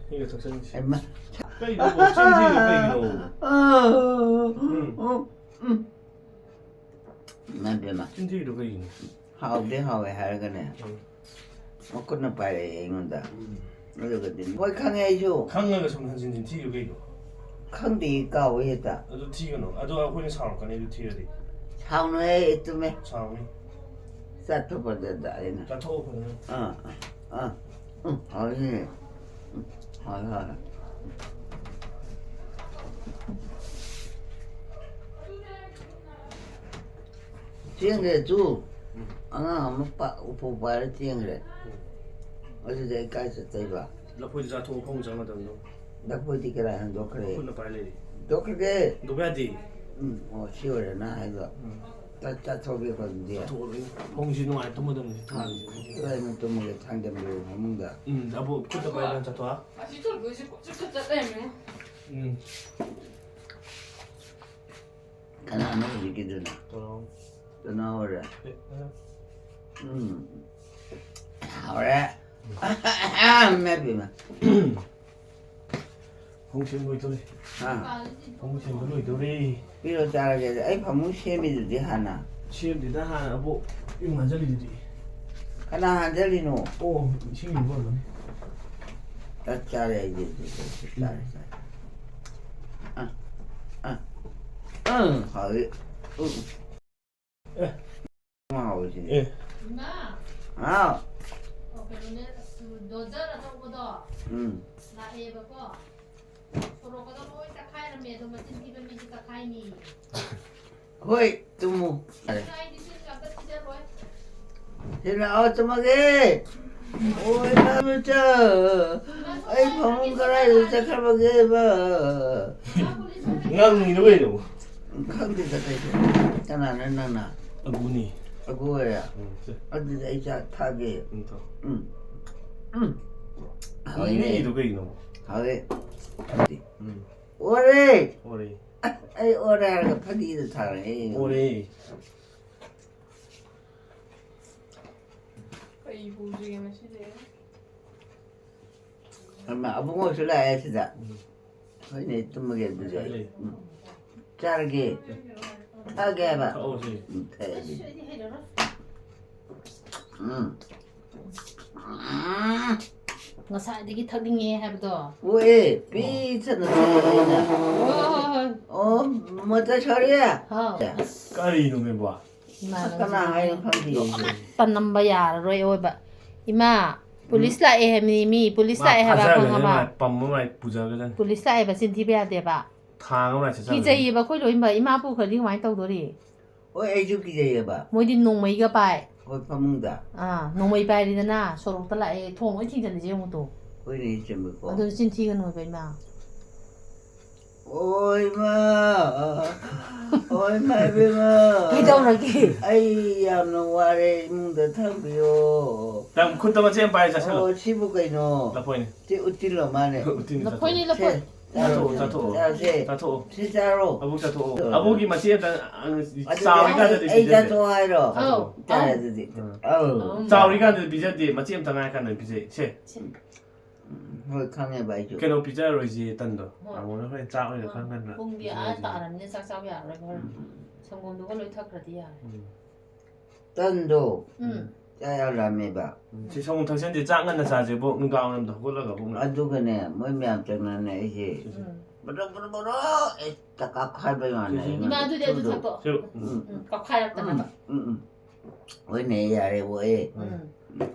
ꯁꯤꯒ ꯊꯛꯆꯟꯁꯤ꯫ ꯑꯩꯃ, ꯀꯩꯅꯣ, ꯆꯤꯟ ꯊꯤꯔꯤꯗꯣ ꯀꯩꯒꯤꯅꯣ? ꯑꯥ, ꯎꯝ꯫ ꯎꯝ, ꯎꯝ꯫ ꯏꯃꯥ ꯏꯕꯦꯝꯃ, ꯆꯤꯟ ꯊꯤꯔꯤꯗꯣ ꯀꯩꯒꯤꯅꯣ? ꯍꯥꯎꯗꯦ ꯍꯥꯎꯋꯦ ꯍꯥꯏꯔꯒꯅꯦ, ꯎꯝ꯫ ꯃꯈꯨꯠꯅ ꯄꯥꯏꯔꯛꯑꯦ ꯑꯩꯉꯣꯟꯗ꯫ ꯎꯝ꯫ ꯑꯗꯨꯒꯗꯤ, ꯍꯣꯏ, ꯈꯪꯉꯦ ꯑꯩꯁꯨ꯫ ꯈꯪꯉꯒ ꯁꯨꯝ ꯍꯟꯖꯤꯟ ꯍꯟꯖꯤꯟ ꯊꯤꯔꯤꯗꯣ ꯀꯩꯒꯤꯅꯣ? ꯈꯪꯗꯦ, ꯀꯥꯎꯋꯦ ꯍꯦꯛꯇ꯫ ꯑꯗꯨ ꯊꯤꯒꯅꯣ꯫ ꯑꯗꯨ ꯑꯩꯈꯣꯏꯅ ꯁꯥꯎꯔꯛꯀꯅꯤ, ꯑꯗꯨ ꯊꯤꯔꯗꯤ꯫ ꯁꯥꯎꯅꯨꯍꯦ, ꯑꯩ ꯇꯨꯝꯃꯦ꯫ ꯁꯥꯎꯅꯤ꯫ ꯆꯥꯊꯣꯛꯄꯗ ꯑꯩꯅ꯫ ꯆꯥꯊꯣꯛꯑꯣ ꯐꯖꯅ꯫ ꯑꯥ, ꯑꯥ, ꯎꯝ, ꯍꯥꯎꯅꯤ꯫ ꯎꯝ, ꯍꯥꯎꯋꯦ, ꯍꯥꯎꯋꯦ꯫ ꯆꯦꯟꯈ꯭ꯔꯦ ꯇꯨ꯫ ꯎꯝ꯫ ꯑꯉꯥꯡ ꯑꯃ ꯄ-, ꯎꯄꯨ ꯄꯥꯏꯔ ꯆꯦꯟꯈ꯭ꯔꯦ꯫ ꯎꯝ꯫ ꯑꯗꯨꯗꯤ ꯑꯩ ꯀꯥꯏ ꯆꯠꯇꯣꯏꯕ? ꯂꯐꯣꯏꯗꯨ ꯆꯥꯊꯣꯛꯑꯣ, ꯐꯃꯨꯡ ꯆꯪꯒꯗꯕꯅꯤ꯫ ꯂꯐꯣꯏꯗꯤ ꯀꯅꯥ ꯍꯟꯗꯣꯛꯈ꯭ꯔꯦ? ꯈꯨꯠꯅ ꯄꯥꯏ ꯂꯩꯔꯤ꯫ ꯍꯟꯗꯣꯛꯈ꯭ꯔꯒꯦ꯫ ꯍꯟꯗꯣꯛꯄ ꯌꯥꯗꯦ꯫ ꯎꯝ, ꯑꯣ, ꯁꯤ ꯑꯣꯏꯔꯦ ꯅꯪ ꯍꯥꯏꯗꯣ꯫ ꯎꯝ꯫ ꯆꯥ-, ꯆꯥꯊꯣꯛꯑꯒꯦꯀꯣ ꯑꯗꯨꯗꯤ꯫ ꯆꯥꯊꯣꯛꯑꯣ ꯂꯣꯏꯅ꯫ ꯐꯃꯨꯡꯁꯤ ꯅꯨꯡꯉꯥꯏꯅ ꯇꯨꯝꯃꯗꯕꯅꯤ, ꯊꯥꯔꯤꯁꯦ꯫ ꯂꯣꯏꯅ ꯇꯨꯝꯃꯒꯦ, ꯊꯥꯡꯖꯟꯕꯤꯔꯣ ꯐꯃꯨꯡꯗ꯫ ꯎꯝ, ꯑꯕꯣ, ꯈꯨꯠꯇ ꯄꯥꯏꯔꯒ ꯆꯥꯊꯣꯛꯑꯣ꯫ ꯑꯁꯤ ꯇꯧꯗꯣꯏꯁꯦ ꯀꯣꯏꯆꯠ ꯆꯠ ꯂꯩꯔꯝꯃꯦꯉꯣ꯫ ꯎꯝ꯫ ꯀꯅꯥꯅꯣ ꯍꯧꯖꯤꯛꯀꯤꯗꯨꯅ? ꯇꯧꯔꯣ꯫ ꯀꯅꯥ ꯑꯣꯏꯔꯦ? ꯑꯦ, ꯑ꯫ ꯎꯝ꯫ ꯍꯧꯔꯦ꯫ ꯏꯃꯥ ꯏꯕꯦꯝꯃ꯫ ꯐꯃꯨꯡ ꯁꯦꯝꯕ ꯂꯣꯏꯗꯧꯔꯦ꯫ ꯍꯥ? ꯐꯃꯨꯡ ꯁꯦꯝꯕ ꯂꯣꯏꯗꯧꯔꯦ꯫ ꯄꯤꯔꯣ ꯆꯥꯔꯒꯦ꯫ ꯑꯩ ꯐꯃꯨꯡ ꯁꯦꯝꯃꯤꯗꯨꯗꯤ ꯍꯥꯟꯅ꯫ ꯁꯦꯝꯗꯦꯗ ꯍꯥꯟꯅ ꯑꯕꯣꯛ ꯌꯨꯝ ꯍꯟꯖꯜꯂꯤꯗꯨꯗꯤ꯫ ꯀꯅꯥ ꯍꯟꯖꯜꯂꯤꯅꯣ? ꯑꯣ, ꯏꯁꯤꯡ ꯂꯨꯕ ꯑꯣꯏꯔꯝꯒꯅꯤ꯫ ꯆꯥꯛ ꯆꯥꯔꯦ ꯑꯩꯗꯤ꯫ ꯆꯥꯔꯦ, ꯆꯥꯔꯦ꯫ ꯑ, ꯑ, ꯑ, ꯍꯥꯎꯋꯤ꯫ ꯎ꯫ ꯑꯦ꯫ ꯍꯥꯎꯋꯤ ꯁꯤꯗꯤ꯫ ꯑꯦ꯫ ꯏꯃꯥ, ꯍꯥꯎ꯫ ꯑꯣ, ꯀꯩꯅꯣꯅꯦ, ꯑꯁ, ꯗꯣꯖꯔ ꯑꯆꯧꯕꯗꯣ ꯎꯝ꯫ ꯂꯥꯛꯑꯦꯕꯀꯣ꯫ ꯁꯣꯔꯣꯛꯀꯗꯣ ꯂꯣꯏ ꯇꯛꯈꯥꯏꯔꯝꯃꯦ, ꯑꯗꯣ ꯃꯆꯤꯟ ꯊꯤꯕ ꯃꯤꯗꯤ ꯇꯛꯈꯥꯏꯅꯤ꯫ ꯍꯣꯏ, ꯇꯨꯝꯃꯨ꯫ ꯏꯃꯥ, ꯑꯩꯗꯤ ꯁꯤꯁꯨ ꯑꯝꯇ ꯊꯤꯖꯔꯣꯏ꯫ ꯁꯤ ꯂꯥꯛꯑꯣ, ꯇꯨꯝꯃꯒꯦ꯫ ꯑꯣ, ꯏꯃꯥ ꯃꯆꯥ, ꯑꯩ ꯐꯃꯨꯡ ꯀꯗꯥꯏꯗ ꯆꯠꯈ꯭ꯔꯕꯒꯦꯕ? ꯉꯥꯡꯉꯤꯅꯣ ꯀꯩꯅꯣ? ꯈꯪꯗꯦꯗ ꯀꯩꯁꯨ꯫ ꯀꯅꯥꯅ ꯅꯪꯅ? ꯑꯕꯨꯅꯤ꯫ ꯑꯒꯨ ꯑꯣꯏꯔꯦ? ꯎꯝ, ꯁꯦ꯫ ꯑꯗꯨꯗꯤ ꯑꯩ ꯆꯥꯛ ꯊꯥꯒꯦ꯫ ꯎꯝ, ꯊꯥꯎ꯫ ꯎꯝ꯫ ꯎꯝ꯫ ꯍꯥꯎꯏꯅꯦ꯫ ꯏꯅꯦꯒꯤꯗꯣ ꯀꯩꯅꯣ? ꯍꯥꯎꯋꯦ꯫ ꯎꯝ꯫ ꯑꯣꯔꯦ! ꯑꯣꯔꯦ꯫ ꯑꯁ, ꯑꯩ ꯑꯣꯔꯦ ꯍꯥꯏꯔꯒ ꯐꯗꯤꯗ ꯊꯥꯔꯛꯑꯦ꯫ ꯑꯣꯔꯦ꯫ ꯀꯩ ꯄꯨꯁꯤꯒꯦ ꯉꯁꯤꯗꯤ? ꯑꯃ ꯑꯕꯨꯡꯉꯣꯁꯨ ꯂꯥꯛꯑꯦ ꯁꯤꯗ꯫ ꯎꯝ꯫ ꯍꯣꯏꯅꯦ, ꯇꯨꯝꯃꯒꯦ ꯑꯗꯨꯗꯤ ꯑꯩ꯫ ꯂꯩ꯫ ꯎꯝ꯫ ꯆꯥꯔꯒꯦ꯫ ꯊꯛꯑꯒꯦ ꯍꯥꯏꯕ꯫ ꯊꯛꯑꯣ ꯁꯤ꯫ ꯎꯝ, ꯊꯛꯑꯦ ꯑꯗꯨꯗꯤ꯫ ꯎꯝ꯫ ꯉꯁꯥꯏꯗꯒꯤ ꯊꯛꯅꯤꯡꯉꯦ ꯍꯥꯏꯕꯗꯣ꯫ ꯑꯣ, ꯑꯦ, ꯄꯤꯊꯛꯅ ꯊꯛꯄꯅꯤꯅ꯫ ꯍꯣꯏ, ꯍꯣꯏ, ꯍꯣꯏ꯫ ꯑꯣ, ꯃꯣꯇꯣꯔ ꯁꯣꯔꯤ꯫ ꯍꯥꯎ꯫ ꯀꯔꯤꯅꯣ ꯃꯤꯕꯣ? ꯏꯃꯥ, ꯀꯅꯥ ꯍꯥꯏꯅꯣ ꯈꯪꯗꯦ ꯑꯩꯁꯦ꯫ ꯑꯃꯠꯇ ꯅꯝꯕ ꯌꯥꯔꯔꯣꯏ ꯑꯣꯏꯕ꯫ ꯏꯃꯥ, ꯄꯨꯂꯤꯁ ꯎꯝ꯫ ꯂꯥꯛꯑꯦ ꯍꯥꯏꯕꯅꯤ ꯃꯤ, ꯄꯨꯂꯤꯁ ꯃꯥ ꯂꯥꯛꯑꯦ ꯍꯥꯏꯕ ꯐꯥꯖꯔꯅꯤ, ꯈꯪꯉꯕ? ꯃꯥ ꯄꯝꯕ ꯃꯥꯏ ꯄꯨꯖꯒꯗꯅꯤ꯫ ꯄꯨꯂꯤꯁ ꯂꯥꯛꯑꯦꯕ, ꯆꯤꯟ ꯊꯤꯕ ꯌꯥꯗꯦꯕ꯫ ꯊꯥꯡ ꯑꯃ ꯃꯥꯏ ꯆꯠꯆꯒꯗꯅꯤ꯫ ꯀꯤꯖꯩꯌꯦꯕ ꯑꯩꯈꯣꯏ ꯂꯣꯏꯅꯃꯛ, ꯏꯃꯥ ꯄꯨꯈ꯭ꯔꯗꯤ ꯀꯃꯥꯏꯅ ꯇꯧꯗꯣꯔꯤ? ꯍꯣꯏ, ꯑꯩꯁꯨ ꯀꯤꯖꯩꯌꯦꯕ꯫ ꯃꯣꯏꯗꯤ ꯅꯣꯡꯃꯩꯒ ꯄꯥꯏ꯫ ꯍꯣꯏ, ꯐꯃꯨꯡꯗ꯫ ꯑꯥ, ꯅꯣꯡꯃꯩ ꯄꯥꯏꯔꯤꯗꯅ, ꯁꯣꯔꯣꯛꯇ ꯂꯥꯛꯑꯦ, ꯊꯣꯡ ꯂꯣꯏ ꯊꯤꯡꯖꯤꯜꯂꯤꯁꯦ ꯌꯦꯡꯉꯨ ꯇꯨ꯫ ꯍꯣꯏꯅꯦ, ꯆꯨꯝꯃꯤꯀꯣ꯫ ꯑꯗꯨ ꯆꯤꯟ ꯊꯤꯒꯅꯨ ꯍꯥꯏꯕ ꯏꯃꯥ꯫ ꯑꯣꯏ ꯃꯥ! ꯑꯣꯏ ꯃꯥ ꯏꯕꯦꯝꯃ! ꯀꯩꯗꯧꯔꯒꯦ? ꯑꯩ ꯌꯥꯝꯅ ꯋꯥꯔꯦ, ꯏꯃꯨꯡꯗ ꯊꯝꯕꯤꯌꯣ꯫ ꯅꯪ ꯈꯨꯠꯇ ꯃꯆꯦꯠ ꯑꯃ ꯄꯥꯏꯔ ꯆꯥꯁꯜꯂꯣ꯫ ꯑꯣ, ꯁꯤꯕꯨ ꯀꯩꯅꯣ? ꯂꯐꯣꯏꯅꯤ꯫ ꯁꯤ ꯎꯇꯤꯜꯂꯣ ꯃꯥꯅꯦ? ꯎꯇꯤꯜꯅꯤ, ꯂꯐꯣꯏꯅꯤ, ꯆꯥꯊꯣꯛꯑꯣ꯫ ꯂꯐꯣꯏ꯫ ꯁꯦ, ꯆꯥꯊꯣꯛꯑꯣ, ꯆꯥꯊꯣꯛꯑꯣ꯫ ꯆꯥꯁꯦ꯫ ꯆꯥꯊꯣꯛꯑꯣ꯫ ꯁꯤ ꯆꯥꯔꯣ꯫ ꯑꯕꯨꯛ ꯆꯥꯊꯣꯛꯑꯣ꯫ ꯑꯣ꯫ ꯑꯕꯨꯛꯀꯤ ꯃꯆꯦꯠ ꯑꯝꯇ, ꯑ, ꯑꯗꯨꯗꯤ ꯆꯥꯎꯔꯤꯀꯥꯟꯗꯗꯤ ꯑꯩ, ꯑꯩ ꯄꯤꯖꯗꯦ꯫ ꯆꯥꯊꯣꯛꯑꯣ ꯍꯥꯏꯔꯣ? ꯆꯥꯊꯣꯛꯑꯣ꯫ ꯑꯧ꯫ ꯆꯥꯔꯦ ꯑꯗꯨꯗꯤ꯫ ꯎꯝ꯫ ꯑꯧ꯫ ꯆꯥꯎꯔꯤꯀꯥꯟꯗꯗꯤ ꯄꯤꯖꯗꯦ, ꯃꯆꯦꯠ ꯑꯝꯇ ꯉꯥꯏꯔꯀꯥꯟꯗ ꯄꯤꯖꯩ꯫ ꯁꯦ꯫ ꯁꯦ꯫ ꯎꯝ, ꯍꯣꯏ, ꯈꯪꯉꯦꯕ ꯑꯩꯁꯨ꯫ ꯀꯩꯅꯣ ꯄꯤꯖꯔꯣꯏꯁꯦ, ꯇꯟꯗꯣ꯫ ꯍꯣꯏ꯫ ꯇꯥꯃꯣꯅ ꯍꯣꯔꯦꯟ ꯆꯥꯛ ꯑꯣꯏꯅ ꯑꯥ, ꯈꯪ ꯉꯟꯅ ꯄꯨꯡꯗꯤ ꯑꯥ ꯄꯤꯖꯔꯁꯦ꯫ ꯇꯥꯔꯕꯅꯤꯅ ꯆꯥꯛ ꯆꯥꯕ ꯌꯥꯔꯔꯣꯏ ꯍꯣꯔꯦꯟ꯫ ꯎꯝ꯫ ꯁꯪꯒꯣꯝꯗꯨꯒ ꯂꯣꯏ ꯊꯛꯈ꯭ꯔꯗꯤ ꯌꯥꯔꯦ꯫ ꯎꯝ꯫ ꯇꯟꯗꯣ ꯎꯝ꯫ ꯆꯥ ꯌꯥꯔꯝꯃꯦꯕ꯫ ꯎꯝ, ꯁꯤ ꯁꯪꯒꯣꯝ ꯊꯛꯆꯟꯁꯦ, ꯆꯥꯛ ꯉꯟꯅ ꯆꯥꯁꯦꯕꯣ, ꯅꯨꯡꯗꯥꯡ ꯋꯥꯏꯔꯝꯗ ꯍꯧꯒꯠꯂꯒ ꯑꯃꯨꯛ ꯉꯟꯅ꯫ ꯑꯗꯨꯒꯅꯦ, ꯃꯣꯏ ꯃꯌꯥꯝ ꯆꯪꯅꯅꯦ ꯑꯩꯁꯦ ꯎꯝ꯫ ꯕꯗꯣ, ꯕꯗꯣ, ꯕꯗꯣ, ꯑꯦ, ꯇ ꯀꯥꯞꯈꯥꯏꯕꯩ ꯋꯥꯅꯦ ꯁꯤ, ꯁꯤ꯫ ꯑꯩꯅ ꯏꯃꯥ, ꯑꯗꯨꯗꯤ ꯑꯗꯨ ꯊꯨꯗꯣ꯫ ꯊꯛꯇꯣ꯫ ꯁꯤ, ꯎꯝ꯫ ꯎꯝ, ꯀꯥꯞꯈꯥꯏꯔꯛꯇꯅꯕ꯫ ꯎꯝ, ꯎꯝ, ꯎꯝ꯫ ꯍꯣꯏꯅꯦ, ꯌꯥꯔꯦꯕꯣ, ꯑꯦ꯫ ꯎꯝ꯫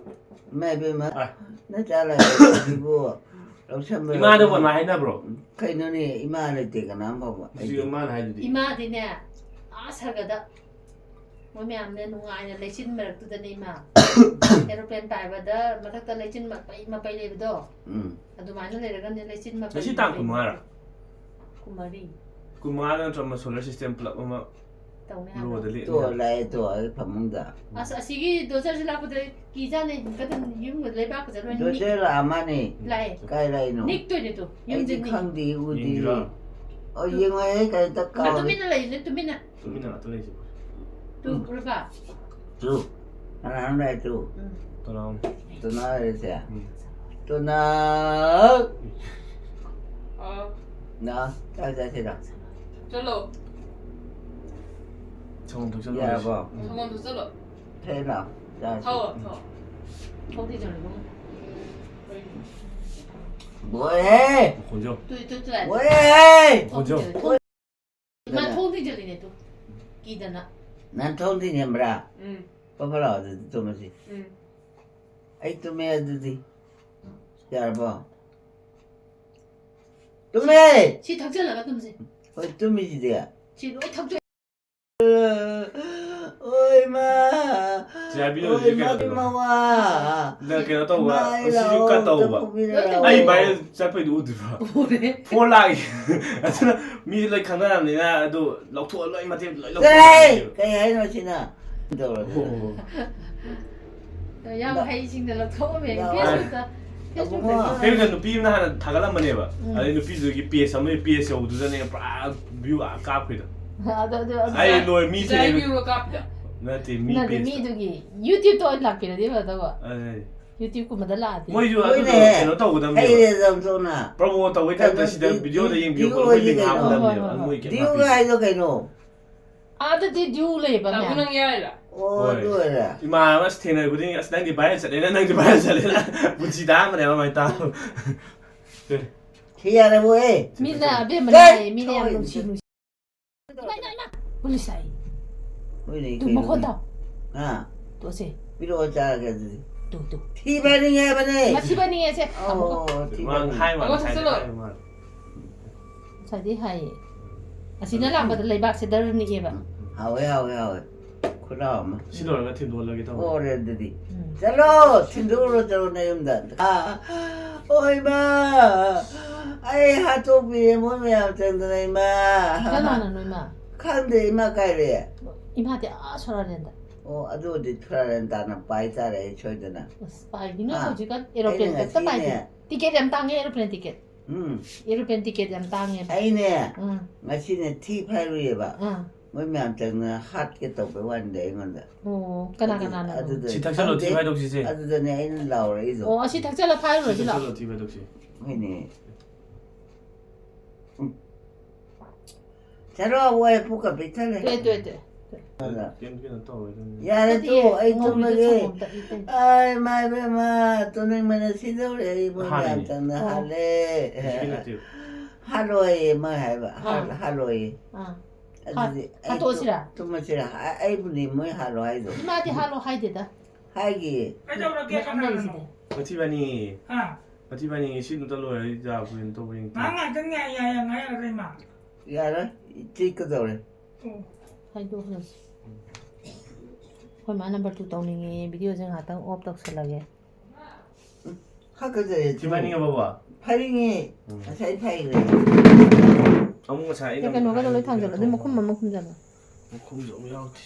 ꯏꯃꯥ ꯏꯕꯦꯝꯃ, ꯑꯥ꯫ ꯅꯆꯥ ꯂꯥꯏꯔꯤꯛꯇꯨꯕꯨ ꯂꯧꯁꯟꯕ ꯏꯃꯥꯗꯕꯨ ꯂꯧꯁꯟꯕ꯫ ꯑꯗꯨꯃꯥꯏ ꯍꯥꯏꯅꯕ꯭ꯔꯣ? ꯀꯩꯅꯣꯅꯦ, ꯏꯃꯥ ꯂꯩꯇꯦ ꯀꯅꯥꯝ ꯐꯥꯎꯕ꯫ ꯍꯧꯖꯤꯛ ꯏꯃꯥꯅ ꯍꯥꯏꯗꯨꯗꯤ꯫ ꯏꯃꯥꯗꯤꯅꯦ, ꯑꯥ ꯁꯔꯒꯗ ꯃꯣꯏ ꯃꯌꯥꯝꯅꯦ ꯅꯨꯡꯉꯥꯏꯅ ꯂꯩꯆꯤꯟ ꯃꯔꯛꯇꯨꯗꯅꯦ ꯏꯃꯥ꯫ ꯑꯦꯔꯣꯄ꯭ꯂꯦꯟ ꯄꯥꯏꯕꯗ ꯃꯊꯛꯇ ꯂꯩꯆꯤꯟ ꯃꯄꯩ ꯃꯄꯩ ꯂꯩꯕꯗꯣ꯫ ꯎꯝ꯫ ꯑꯗꯨꯃꯥꯏꯅ ꯂꯩꯔꯒꯅꯦ ꯂꯩꯆꯤꯟ ꯃꯄꯩ ꯉꯁꯤ ꯇꯥꯡ ꯃꯄꯩ ꯀꯨꯟꯃꯉꯥꯔꯣ? ꯀꯨꯟꯃꯔꯤ꯫ ꯀꯨꯟꯃꯉꯥꯗ ꯅꯠꯇ꯭ꯔꯣ ꯑꯃ solar system ꯄꯨꯂꯞ ꯑꯃ ꯇꯧꯅꯤ ꯍꯥꯏꯕ꯭ꯔꯣ? ꯔꯣꯗ ꯂꯦꯞ-, ꯇꯣ, ꯂꯥꯛꯑꯦ, ꯇꯣ, ꯑꯩ ꯐꯃꯨꯡꯗ꯫ ꯑꯁ, ꯑꯁꯤꯒꯤ ꯗꯣꯖꯔꯁꯦ ꯂꯥꯛꯄꯗ ꯀꯤꯖꯥꯅꯤ꯫ ꯀꯗꯟ ꯌꯨꯝꯒ ꯂꯩꯕꯥꯛꯀꯁꯦ ꯂꯣꯏ ꯅꯤꯛ-, ꯗꯣꯖꯔ ꯂꯥꯛꯑ ꯃꯥꯅꯦ꯫ ꯂꯥꯛꯑꯦ꯫ ꯀꯥꯏ ꯂꯥꯛꯏꯅꯣ? ꯅꯤꯛꯇꯣꯏꯅꯦ ꯇꯨ꯫ ꯌꯨꯝꯁꯦ ꯑꯩꯗꯤ ꯅꯤꯛ-, ꯈꯪꯗꯦ, ꯎꯗꯦ꯫ ꯌꯦꯡꯁꯤꯔꯣ? ꯑꯣ, ꯌꯦꯡꯉꯣ, ꯑꯩ ꯀꯔꯤꯝꯇ ꯅꯪ ꯀꯥꯎꯔꯦ꯫ ꯇꯨꯃꯤꯟꯅ ꯂꯩꯌꯨ, ꯅꯪ ꯇꯨꯃꯤꯟꯅ꯫ ꯇꯨꯃꯤꯟꯅ ꯉꯥꯛꯇ ꯂꯩꯁꯤꯕꯣ? ꯇꯨ, ꯎꯔꯕ? ꯇꯨ꯫ ꯀꯅꯥꯅꯣ ꯂꯥꯛꯑꯦ ꯇꯨ? ꯎꯝ꯫ ꯇꯣꯅꯥꯎꯅꯤ꯫ ꯇꯣꯅꯥꯎ ꯂꯩꯔꯤꯁꯦ? ꯎꯝ꯫ ꯇꯣꯅꯥꯎ! ꯑꯥ꯫ ꯅꯥ, ꯆꯥꯛ ꯆꯥꯁꯤꯔꯣ? ꯆꯠꯂꯣ꯫ ꯁꯪꯒꯣꯝ ꯊꯛꯆꯜꯂꯣ ꯌꯥꯔꯕꯣ? ꯍꯥꯏꯁꯦ꯫ ꯎꯝ꯫ ꯁꯪꯒꯣꯝꯗꯣ ꯆꯠꯂꯣ꯫ ꯊꯛꯑꯦꯅ? ꯆꯥꯁꯤ꯫ ꯊꯛꯑꯣ, ꯊꯛꯑꯣ꯫ ꯊꯣꯡꯗꯤ ꯆꯠꯂꯣ꯫ ꯂꯣꯏꯔꯦꯍꯦ! ꯃꯈꯣꯟꯁꯦ ꯌꯦꯡꯉꯣ꯫ ꯇꯨ, ꯇꯨ, ꯇꯨ ꯂꯥꯛꯑꯦ꯫ ꯂꯣꯏꯔꯦꯍꯦ! ꯃꯈꯣꯟꯁꯦ ꯌꯦꯡꯉꯣ꯫ ꯊꯣꯡ-, ꯊꯣꯡ-, ꯏꯃꯥ, ꯊꯣꯡ ꯊꯤꯡꯖꯤꯜꯂꯤꯅꯦ ꯇꯨ꯫ ꯀꯤꯗꯅ꯫ ꯅꯪ ꯊꯣꯡ ꯊꯤꯡꯖꯤꯟꯕ꯭ꯔꯥ? ꯎꯝ꯫ ꯐꯠ ꯐꯠ ꯂꯥꯛꯑꯣ ꯑꯗꯨꯗꯤ ꯇꯨꯝꯃꯁꯤ꯫ ꯎꯝ꯫ ꯑꯩ ꯇꯨꯝꯃꯦ ꯑꯗꯨꯗꯤ꯫ ꯌꯥꯔꯕꯣ? ꯇꯨꯝꯃꯦ! ꯁꯤ ꯊꯛꯆꯜꯂꯒ ꯇꯨꯝꯁꯦ꯫ ꯍꯣꯏ, ꯇꯨꯝꯃꯤꯁꯤꯗꯤ꯫ ꯁꯤ ꯂꯣꯏ ꯊꯛꯆꯜ- ꯑꯣꯏ ꯃꯥ! ꯆꯦ ꯍꯥꯏꯕꯤꯗꯣ ꯑꯣꯏ ꯍꯧꯖꯤꯛ ꯀꯩꯅꯣ ꯃꯥ, ꯇꯧꯕ꯫ ꯃꯋꯥ! ꯅꯪ ꯀꯩꯅꯣ ꯇꯧꯕ, ꯃꯥꯏ ꯁꯤꯁꯨ ꯂꯥꯛꯑꯣ, ꯀꯠ ꯇꯧꯕ꯫ ꯑꯝꯇ ꯄꯨꯕꯤꯔꯛꯑꯣ꯫ ꯑꯩ ꯚꯥꯏꯔꯦꯜ ꯆꯠꯄꯩꯗꯨ ꯎꯗ꯭ꯔꯤꯕꯣ? ꯎꯔꯦ꯫ ꯐꯣꯟ ꯂꯥꯛꯏ꯫ ꯑꯗꯨꯅ ꯃꯤꯁꯨ ꯂꯣꯏ ꯈꯪꯅꯔꯕꯅꯤꯅ ꯑꯗꯨ ꯂꯧꯊꯣꯛꯑ ꯂꯣꯏ ꯃꯇꯦꯛ ꯂꯣꯏ ꯆꯠꯂꯍꯦ! ꯂꯧꯊꯣꯛꯑ꯫ ꯀꯩ ꯍꯥꯏꯅꯣ ꯁꯤꯅ? ꯇꯧꯔꯒꯦ꯫ ꯑꯣ꯫ ꯌꯥꯝ ꯍꯩꯁꯤꯡꯅ ꯂꯧꯊꯣꯛꯑꯝꯃꯦ ꯌꯥꯝ ꯐꯦꯁꯕꯨꯛꯇ꯫ ꯍꯩ꯫ ꯐꯦꯁꯕꯨꯛꯇ ꯑꯕꯨꯡꯉꯣ꯫ ꯌꯥꯎꯔꯝꯃꯦ꯫ ꯐꯦꯁꯕꯨꯛꯇ ꯅꯨꯄꯤ ꯑꯃꯅ ꯍꯥꯟꯅ ꯊꯥꯒꯠꯂꯝꯕꯅꯦꯕ꯫ ꯎꯝ꯫ ꯑꯗꯩ ꯅꯨꯄꯤꯗꯨꯒꯤ ꯄꯦꯖ ꯑꯃꯒꯤ ꯄꯦꯖ ꯌꯧꯕꯗꯨꯗꯅꯦ ꯄꯨꯔꯥ ꯚ꯭ꯌꯨ ꯑꯥ ꯀꯥꯞꯈ꯭ꯔꯤꯗꯣ꯫ ꯑꯗꯨ, ꯑꯗꯨ, ꯑꯗꯨ ꯑꯩ ꯂꯣꯏ ꯃꯤ ꯆꯤꯆꯥꯏ ꯊꯦꯡꯅ-, ꯚ꯭ꯌꯨꯒ ꯀꯥꯞꯄꯤꯗ꯫ ꯅꯠꯇꯦ, ꯃꯤ ꯅꯠꯇꯦ, ꯄꯦꯖꯇ꯫ ꯃꯤꯗꯨꯒꯤ YouTubeꯇ ꯑꯣꯏꯅ ꯂꯥꯛꯄꯤꯔꯗꯤ ꯐꯗꯧꯕ꯫ ꯑꯗꯨꯅꯦ꯫ YouTubeꯀꯨꯝꯕꯗ ꯂꯥꯛꯑꯗꯤ꯫ ꯃꯣꯏꯁꯨ ꯑꯗꯨꯗꯣ ꯍꯣꯏꯅꯦ꯫ ꯀꯩꯅꯣ ꯇꯧꯒꯗꯕꯅꯦꯕ꯫ ꯍꯩꯔꯦ ꯌꯥꯝ ꯊꯨꯅ꯫ Promo ꯇꯧꯕꯩ ꯇꯥꯏꯞꯇ ꯀꯩꯅꯣ, ꯁꯤꯗ ꯗ꯭ꯌꯨ-, ꯚꯤꯗꯤꯑꯣꯗ ꯗ꯭ꯌꯨ-, ꯌꯦꯡꯕꯤꯌꯨ ꯗ꯭ꯌꯨ ꯈꯣꯠꯂꯣ, ꯃꯣꯏ ꯑꯣꯏꯗꯤ ꯂꯤꯡ ꯀꯩꯅꯣ? ꯍꯥꯞꯀꯗꯕꯅꯦꯕ꯫ ꯍꯣꯏ, ꯍꯣꯏ, ꯍꯣꯏ꯫ ꯃꯣꯏ ꯀꯩꯝ ꯗ꯭ꯌꯨꯒ ꯍꯥꯞꯄꯤꯗꯦ꯫ ꯍꯥꯏꯗꯣ ꯀꯩꯅꯣ? ꯑꯥꯗꯗꯤ ꯗ꯭ꯌꯨ ꯂꯩꯌꯦꯕ, ꯇꯥꯃꯣ ꯃꯌꯥꯝ꯫ ꯅꯪ ꯌꯥꯏꯔ? ꯑꯣ, ꯍꯣꯏ꯫ ꯑꯗꯨ ꯑꯣꯏꯔꯦ꯫ ꯏꯃꯥꯟꯅꯕ ꯑꯁ ꯊꯦꯡꯅꯔꯦ ꯈꯨꯗꯤꯡꯒꯤ, "ꯑꯁ, ꯅꯪꯗꯤ viral ꯆꯠꯂꯦꯅ, ꯅꯪꯗꯤ viral ꯆꯠꯂꯦꯅ"꯫ ꯄꯨꯟꯁꯤꯗ ꯑꯍꯥꯟꯕꯅꯦꯕ ꯑꯗꯨꯃꯥꯏꯅ ꯇꯥꯕ꯫ ꯁꯤ ꯌꯥꯔꯦꯕꯣ, ꯑꯦ꯫ ꯃꯤꯅ ꯑꯕꯦꯝꯃꯅ ꯀꯩ? ꯍꯥꯏꯌꯦ, ꯃꯤꯅ ꯌꯥꯝ ꯊꯣꯛꯑꯦ꯫ ꯅꯨꯡꯁꯤ ꯅꯨꯡꯁꯤ꯫ ꯏꯃꯥ, ꯏꯃꯥ, ꯏꯃꯥ! ꯄꯨꯂꯤꯁ ꯂꯥꯛꯏ꯫ ꯍꯣꯏꯅꯦ, ꯇꯨ, ꯀꯩꯅꯣ? ꯃꯈꯣꯟ ꯇꯥꯎ꯫ ꯍꯥ? ꯇꯨ, ꯁꯦ꯫ ꯄꯤꯔꯛꯑꯣ ꯆꯥꯔꯒꯦ ꯑꯗꯨꯗꯤ꯫ Two, two. ꯊꯤ ꯐꯥꯏꯅꯤꯡꯉꯦ ꯍꯥꯏꯕꯅꯦ꯫ ꯃꯊꯤ ꯐꯥꯏꯅꯤꯡꯉꯦ ꯁꯦ꯫ ꯑꯣ, ꯊꯝꯃꯣ꯫ ꯊꯤ ꯃꯥ ꯐꯥꯏꯅꯤꯡꯉꯦ꯫ ꯍꯥꯏ ꯃꯥꯜꯂꯦ, ꯑꯃ ꯉꯁꯥꯏꯗꯤ ꯊꯛꯆꯜꯂꯣ꯫ ꯍꯥꯏ ꯃꯥꯜꯂꯦ꯫ ꯉꯁꯥꯏꯗꯤ ꯍꯥꯏꯌꯦ꯫ ꯑꯁꯤꯅ ꯂꯥꯛꯄꯗ ꯂꯩꯕꯥꯛꯁꯦ ꯗꯔ ꯅꯤꯛꯑꯦꯕ꯫ ꯍꯥꯎꯋꯦ, ꯍꯥꯎꯋꯦ, ꯍꯥꯎꯋꯦ꯫ ꯈꯨꯠꯂꯥꯎ ꯑꯃ꯫ ꯁꯤ ꯂꯣꯏꯔꯒ ꯊꯤꯟꯗꯣꯛꯍꯜꯂꯒꯦ ꯇꯧꯕ꯫ ꯑꯣꯔꯦ ꯑꯗꯨꯗꯤ꯫ ꯎꯝ꯫ ꯆꯠꯂꯣ, ꯊꯤꯟꯗꯣꯛꯎꯔꯣ, ꯆꯠꯂꯣ ꯅꯌꯨꯝꯗ꯫ ꯑꯥ, ꯑꯣ ꯏꯃꯥ, ꯑꯩ ꯍꯥꯠꯇꯣꯛꯄꯤꯔꯦ ꯃꯣꯏ ꯃꯌꯥꯝ ꯆꯪꯗꯅ ꯏꯃꯥ꯫ ꯀꯅꯥꯅꯅꯣ ꯏꯃꯥ? ꯈꯪꯗꯦ, ꯏꯃꯥ ꯀꯥꯏ ꯂꯩ? ꯏꯃꯥꯗꯤ ꯑꯥ ꯁꯣꯔꯥꯔꯦꯟꯗ꯫ ꯑꯣ, ꯑꯗꯨꯗꯤ ꯁꯣꯔꯥꯔꯦꯟꯗꯥꯅ ꯄꯥꯏ ꯇꯥꯔꯦ ꯑꯩ ꯁꯣꯏꯗꯅ꯫ ꯑꯁ, ꯄꯥꯏꯒꯤꯅꯣ, ꯑꯥ, ꯍꯧꯖꯤꯛꯀꯥꯟ ꯑꯩꯅ ꯑꯦꯔꯣꯄ꯭ꯂꯦꯟ ꯈꯛꯇ ꯄꯥꯏꯗꯦ꯫ ꯉꯁꯤꯅꯦ ꯇꯤꯀꯦꯠ ꯌꯥꯝ ꯇꯥꯡꯉꯦ, ꯑꯦꯔꯣꯄ꯭ꯂꯦꯟ ꯇꯤꯀꯦꯠ꯫ ꯎꯝ, ꯑꯦꯔꯣꯄ꯭ꯂꯦꯟ ꯇꯤꯀꯦꯠ ꯌꯥꯝ ꯇꯥꯡꯉꯦꯕ꯫ ꯑꯩꯅꯦ ꯎꯝ꯫ ꯉꯁꯤꯅꯦ ꯊꯤ ꯐꯥꯏꯔꯨꯏꯌꯦꯕ꯫ ꯑꯥ꯫ ꯃꯣꯏ ꯃꯌꯥꯝ ꯆꯪꯅ ꯍꯥꯠꯀꯦ ꯇꯧꯕꯩ ꯋꯥꯅꯤꯗ ꯑꯩꯉꯣꯟꯗ꯫ ꯑꯣ, ꯀꯅꯥ ꯑꯗꯨ- ꯀꯅꯥꯅꯣ? ꯑꯗꯨꯗ ꯁꯤ ꯊꯛꯆꯜꯂꯣ, ꯊꯤ ꯈꯪꯗꯦ꯫ ꯐꯥꯏꯗꯣꯛꯁꯤꯁꯦ꯫ ꯑꯗꯨꯗꯅꯦ ꯑꯩꯅ ꯂꯥꯎꯔꯛꯏꯗꯣ꯫ ꯑꯣ, ꯑꯁꯤ ꯊꯛꯆꯜꯂ ꯐꯥꯏꯔꯨꯔꯁꯤ ꯂꯥꯎ꯫ ꯊꯛꯆꯜꯂꯣ, ꯊꯤ ꯐꯥꯏꯗꯣꯛꯁꯤ꯫ ꯍꯣꯏꯅꯦ꯫ ꯎꯝ꯫ ꯆꯠꯂꯣ, ꯑꯋꯣꯏ ꯄꯨꯛꯀ ꯄꯤꯛꯊꯜꯂꯦ꯫ ꯇꯨꯑꯦ, ꯇꯨꯑꯦ, ꯇꯨꯑꯦ꯫ ꯀꯩꯝ ꯀꯩꯅꯣ ꯇꯧꯔꯣꯏꯗꯕꯅꯤ꯫ ꯌꯥꯔꯦ, ꯅꯠꯇꯤꯌꯦ, ꯇꯣ, ꯑꯩ ꯉꯧꯕꯤꯗꯣ ꯇꯨꯝꯃꯒꯦ꯫ ꯁꯪꯒꯣꯝ ꯇ-, ꯏ ꯇꯩ꯫ ꯑꯩ ꯃꯥꯏ ꯕꯦꯝꯃ, ꯇꯨꯝꯅꯤꯡꯕꯅ ꯁꯤꯗꯧꯔꯦ꯫ ꯑꯩ ꯃꯣꯏ ꯃꯌꯥꯝ ꯍꯥꯟꯅꯅꯦ꯫ ꯆꯪꯅ ꯑꯣ꯫ ꯍꯥꯜꯂꯦ꯫ ꯍꯧꯖꯤꯛꯀꯤ ꯅꯠꯇꯦ꯫ ꯍꯥꯠꯂꯣꯏꯌꯦ ꯃꯣꯏ ꯍꯥꯏꯕ꯫ ꯍꯥꯠ-, ꯑꯥ꯫ ꯍꯥꯠꯂꯣꯏꯌꯦ꯫ ꯑꯥ꯫ ꯑꯗꯨꯗꯤ ꯑꯩ ꯍꯥꯠꯇꯣꯛꯑꯁꯤꯔꯥ? ꯇꯨꯝꯃꯁꯤꯔꯥ? ꯑ-, ꯑꯩꯕꯨꯅꯤ ꯃꯣꯏ ꯍꯥꯠꯂꯣ ꯍꯥꯏꯗꯣ꯫ ꯏꯃꯥꯗꯤ ꯍꯥꯠꯂꯣ ꯍꯥꯏꯗꯦꯗ꯫ ꯍꯥꯏꯒꯤꯌꯦ꯫ ꯀꯩꯗꯧꯔꯒꯦ ꯃꯌꯥꯝ ꯀꯅꯥꯅꯣ? ꯂꯩꯔꯤꯁꯤꯗꯤ꯫ ꯃꯊꯤꯕꯥꯅꯤ꯫ ꯍꯥ? ꯃꯊꯤꯕꯥꯅꯤ ꯁꯤ ꯅꯨꯇ ꯂꯣꯏꯔ ꯌꯥꯕ꯭ꯔꯥ ꯌꯦꯡ ꯇꯧꯕ ꯌꯦꯡ ꯉꯥꯏꯍꯥꯛ ꯉꯥꯏꯍꯥꯛꯇꯪ ꯉꯥꯏ ꯌꯥ ꯌꯥ ꯉꯥꯏꯔꯒ ꯏꯃꯥ꯫ ꯌꯥꯔꯣꯏ꯫ ꯆꯤꯛꯀꯗꯧꯔꯦ꯫ ꯑꯣ꯫ ꯍꯥꯏꯗꯣꯛꯈ꯭ꯔꯁꯤ꯫ ꯑꯩꯈꯣꯏ ꯃꯥ ꯅꯝꯕꯔ ꯇꯨ ꯇꯧꯅꯤꯡꯉꯦ, ꯚꯤꯗꯤꯑꯣꯁꯦ ꯉꯥꯏꯍꯥꯛꯇꯪ ꯑꯣꯐ ꯇꯧꯁꯜꯂꯒꯦ꯫ ꯍꯥꯀꯠꯆꯔꯦ꯫ ꯃꯊꯤꯕꯥꯅꯤꯡꯉꯕ ꯕꯕꯥ? ꯐꯥꯏꯔꯤꯡꯉꯦ꯫ ꯎꯝ꯫ ꯉꯁꯥꯏ ꯐꯥꯏꯈ꯭ꯔꯦ꯫ ꯑꯃꯨꯛ ꯉꯁꯥꯏ ꯑꯦ, ꯑꯩꯅ ꯀꯩꯅꯣꯒꯗꯣ ꯂꯣꯏ ꯍꯥꯏꯕꯗꯤ ꯊꯥꯡꯖꯜꯂꯣ꯫ ꯑꯗꯨ ꯀꯩꯅꯣ ꯃꯈꯨꯝ ꯑꯃ ꯈꯨꯝꯖꯜꯂꯣ꯫ ꯃꯈꯨꯝꯁꯨ ꯑꯃꯨꯛ ꯌꯥꯎꯗꯦ꯫